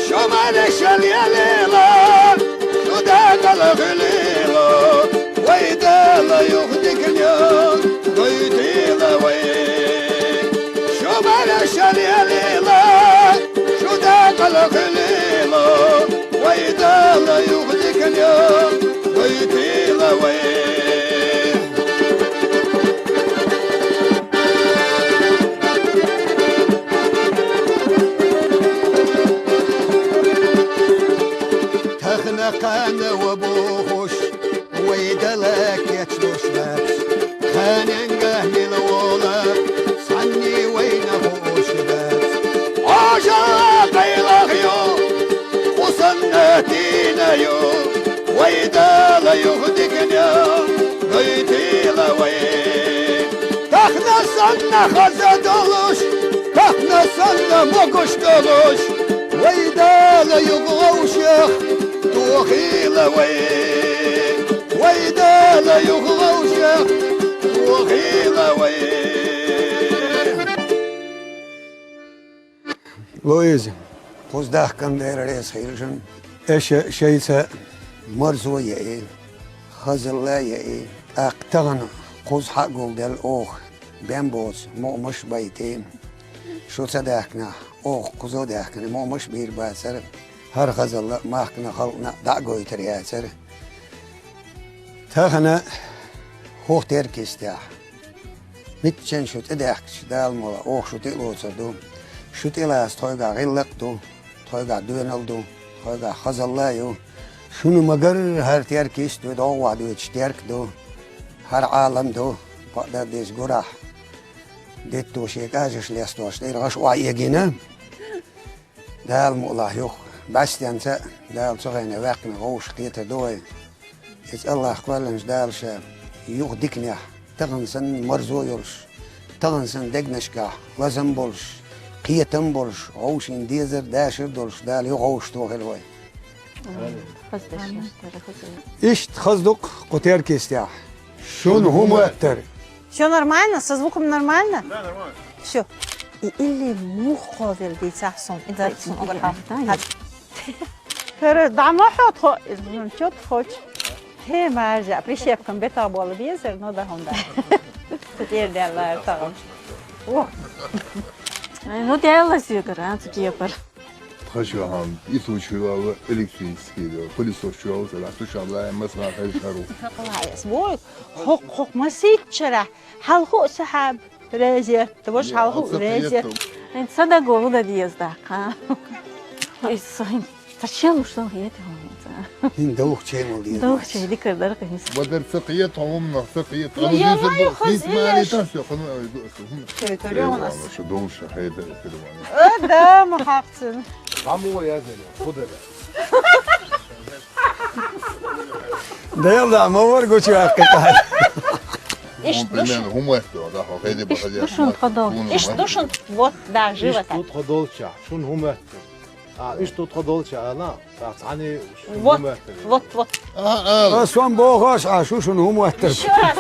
Шумара шалелила, шу декъала хилила, вай Дала юхдикня, гайтила вай. Шумара шалелила, шу декъала хилила, вай Дала юхдикня, гайтила вай. Тахна къана ва бохуш, вай Дала кечлуш дац. Ханенга мила вола, санни вайна хуш дац. Ожа къайлах ю, хусанна дина ю, вай Дала юхдикня, гайтила вай. Тахна санна хаза долуш, тахна санна могуш долуш, вай Дала югъ гъовшах, тухила вай. Вай Дала югъ гъовшах, тухила вай. Луиза. Кхуза дахкан дера реза хилжан. Эша шайца марзо яи, хазалла яи, тӀаккха тахана кхуза хьагулдел оха бен боцу мукъамаш байтина. Шу ца дахканахь, оха кхуза дахкана мукъамаш бийр бацара. ХӀара хазалла махкана халкъна дӀа а гойтар яцара. Тахана хӀух теркистехь. Митчен шу тӀедаьхкича, Дала мукъ лахь, оха шу тӀе а лоцур ду. Шу тӀе лаца тхойгахь гӀиллакх а ду, тхойгахь доьналла ду, тхойгахь хазалла а ю. Шуна магар хӀара теркист ду, догӀа вахь дуьйцуш терк ду, хӀара Ӏалам ду, бакъдар деза гурахь. Детто шен кӀажаш лестош, тӀера гӀаш охьаэгина. Дала мукъ лахь юха. БӀаьстенца а Дала цу хенахь ваьккхина гӀовшах кхетар ду вай. Иза АллахӀ кхоьллинчу Дала ша юха диканехь, тахана санна марзо а йолуш, тахана санна дегнашкахь лазам а болуш, кхетам а болуш, гӀовшийн дезар а, дашар а долуш Дала юха гӀовшах тохийла вай. Хаза дешнаш дара, хаза. Иштта хаза ду-кх кху теркистехь. Шуна хӀун моьттара? Всё нормально? Со звуком нормально? Да, нормально. Всё. И или мух кховел дийцахь суна. И дай суна угар хьалха. ХӀара дӀа ма хьо тхо, иза ну чё ты хочешь? Хе, Маржа, прищепкам бетах бола безар, ну да хӀунда. Цу тӀера даьлла тахана. О. Ай, ну, даьлла соьгара, а, цу кепара. Тхан чохь и случай вала электрический, пылесос чохь вала, цара тушам лаьа, масала хезаш хӀара ву. Вой, хӀокху, хӀокху масийтта шарахь хьалху а сахьаб резет, важа хьалху а резет. ХӀинца сан даго хӀун дан деза даккха? Ой, сан, сан чел луш сан хета хьуна хӀинца. ХӀинца довха чемал деза. Довха чей дикар дара хӀинца. Вадар ца кхета, хьо хӀуманах ца кхета. Я, я, хӀинца хаза мали тас, я, хӀун, ай, ду, хӀун. Территория у нас. Шу довша хеда, хеда. Э, да, ма хьакхцина. Хамо язеле, худара. Дел да, ма вар гучу ахка кай. Ишт ду шун. Примерно хӀун моттар, да, хӀо хӀеди бахади. Ишт ду шун тхо долча. Ишт ду шун, вот, да, живота. Ишт ду тхо долча, шун хӀун моттар. А, ишт ду тхо долча, ала, цхьана шун хӀун моттар. Вот, вот. А, а. А, сона бохаш, а, шу шун хӀун моттар. Ещё раз.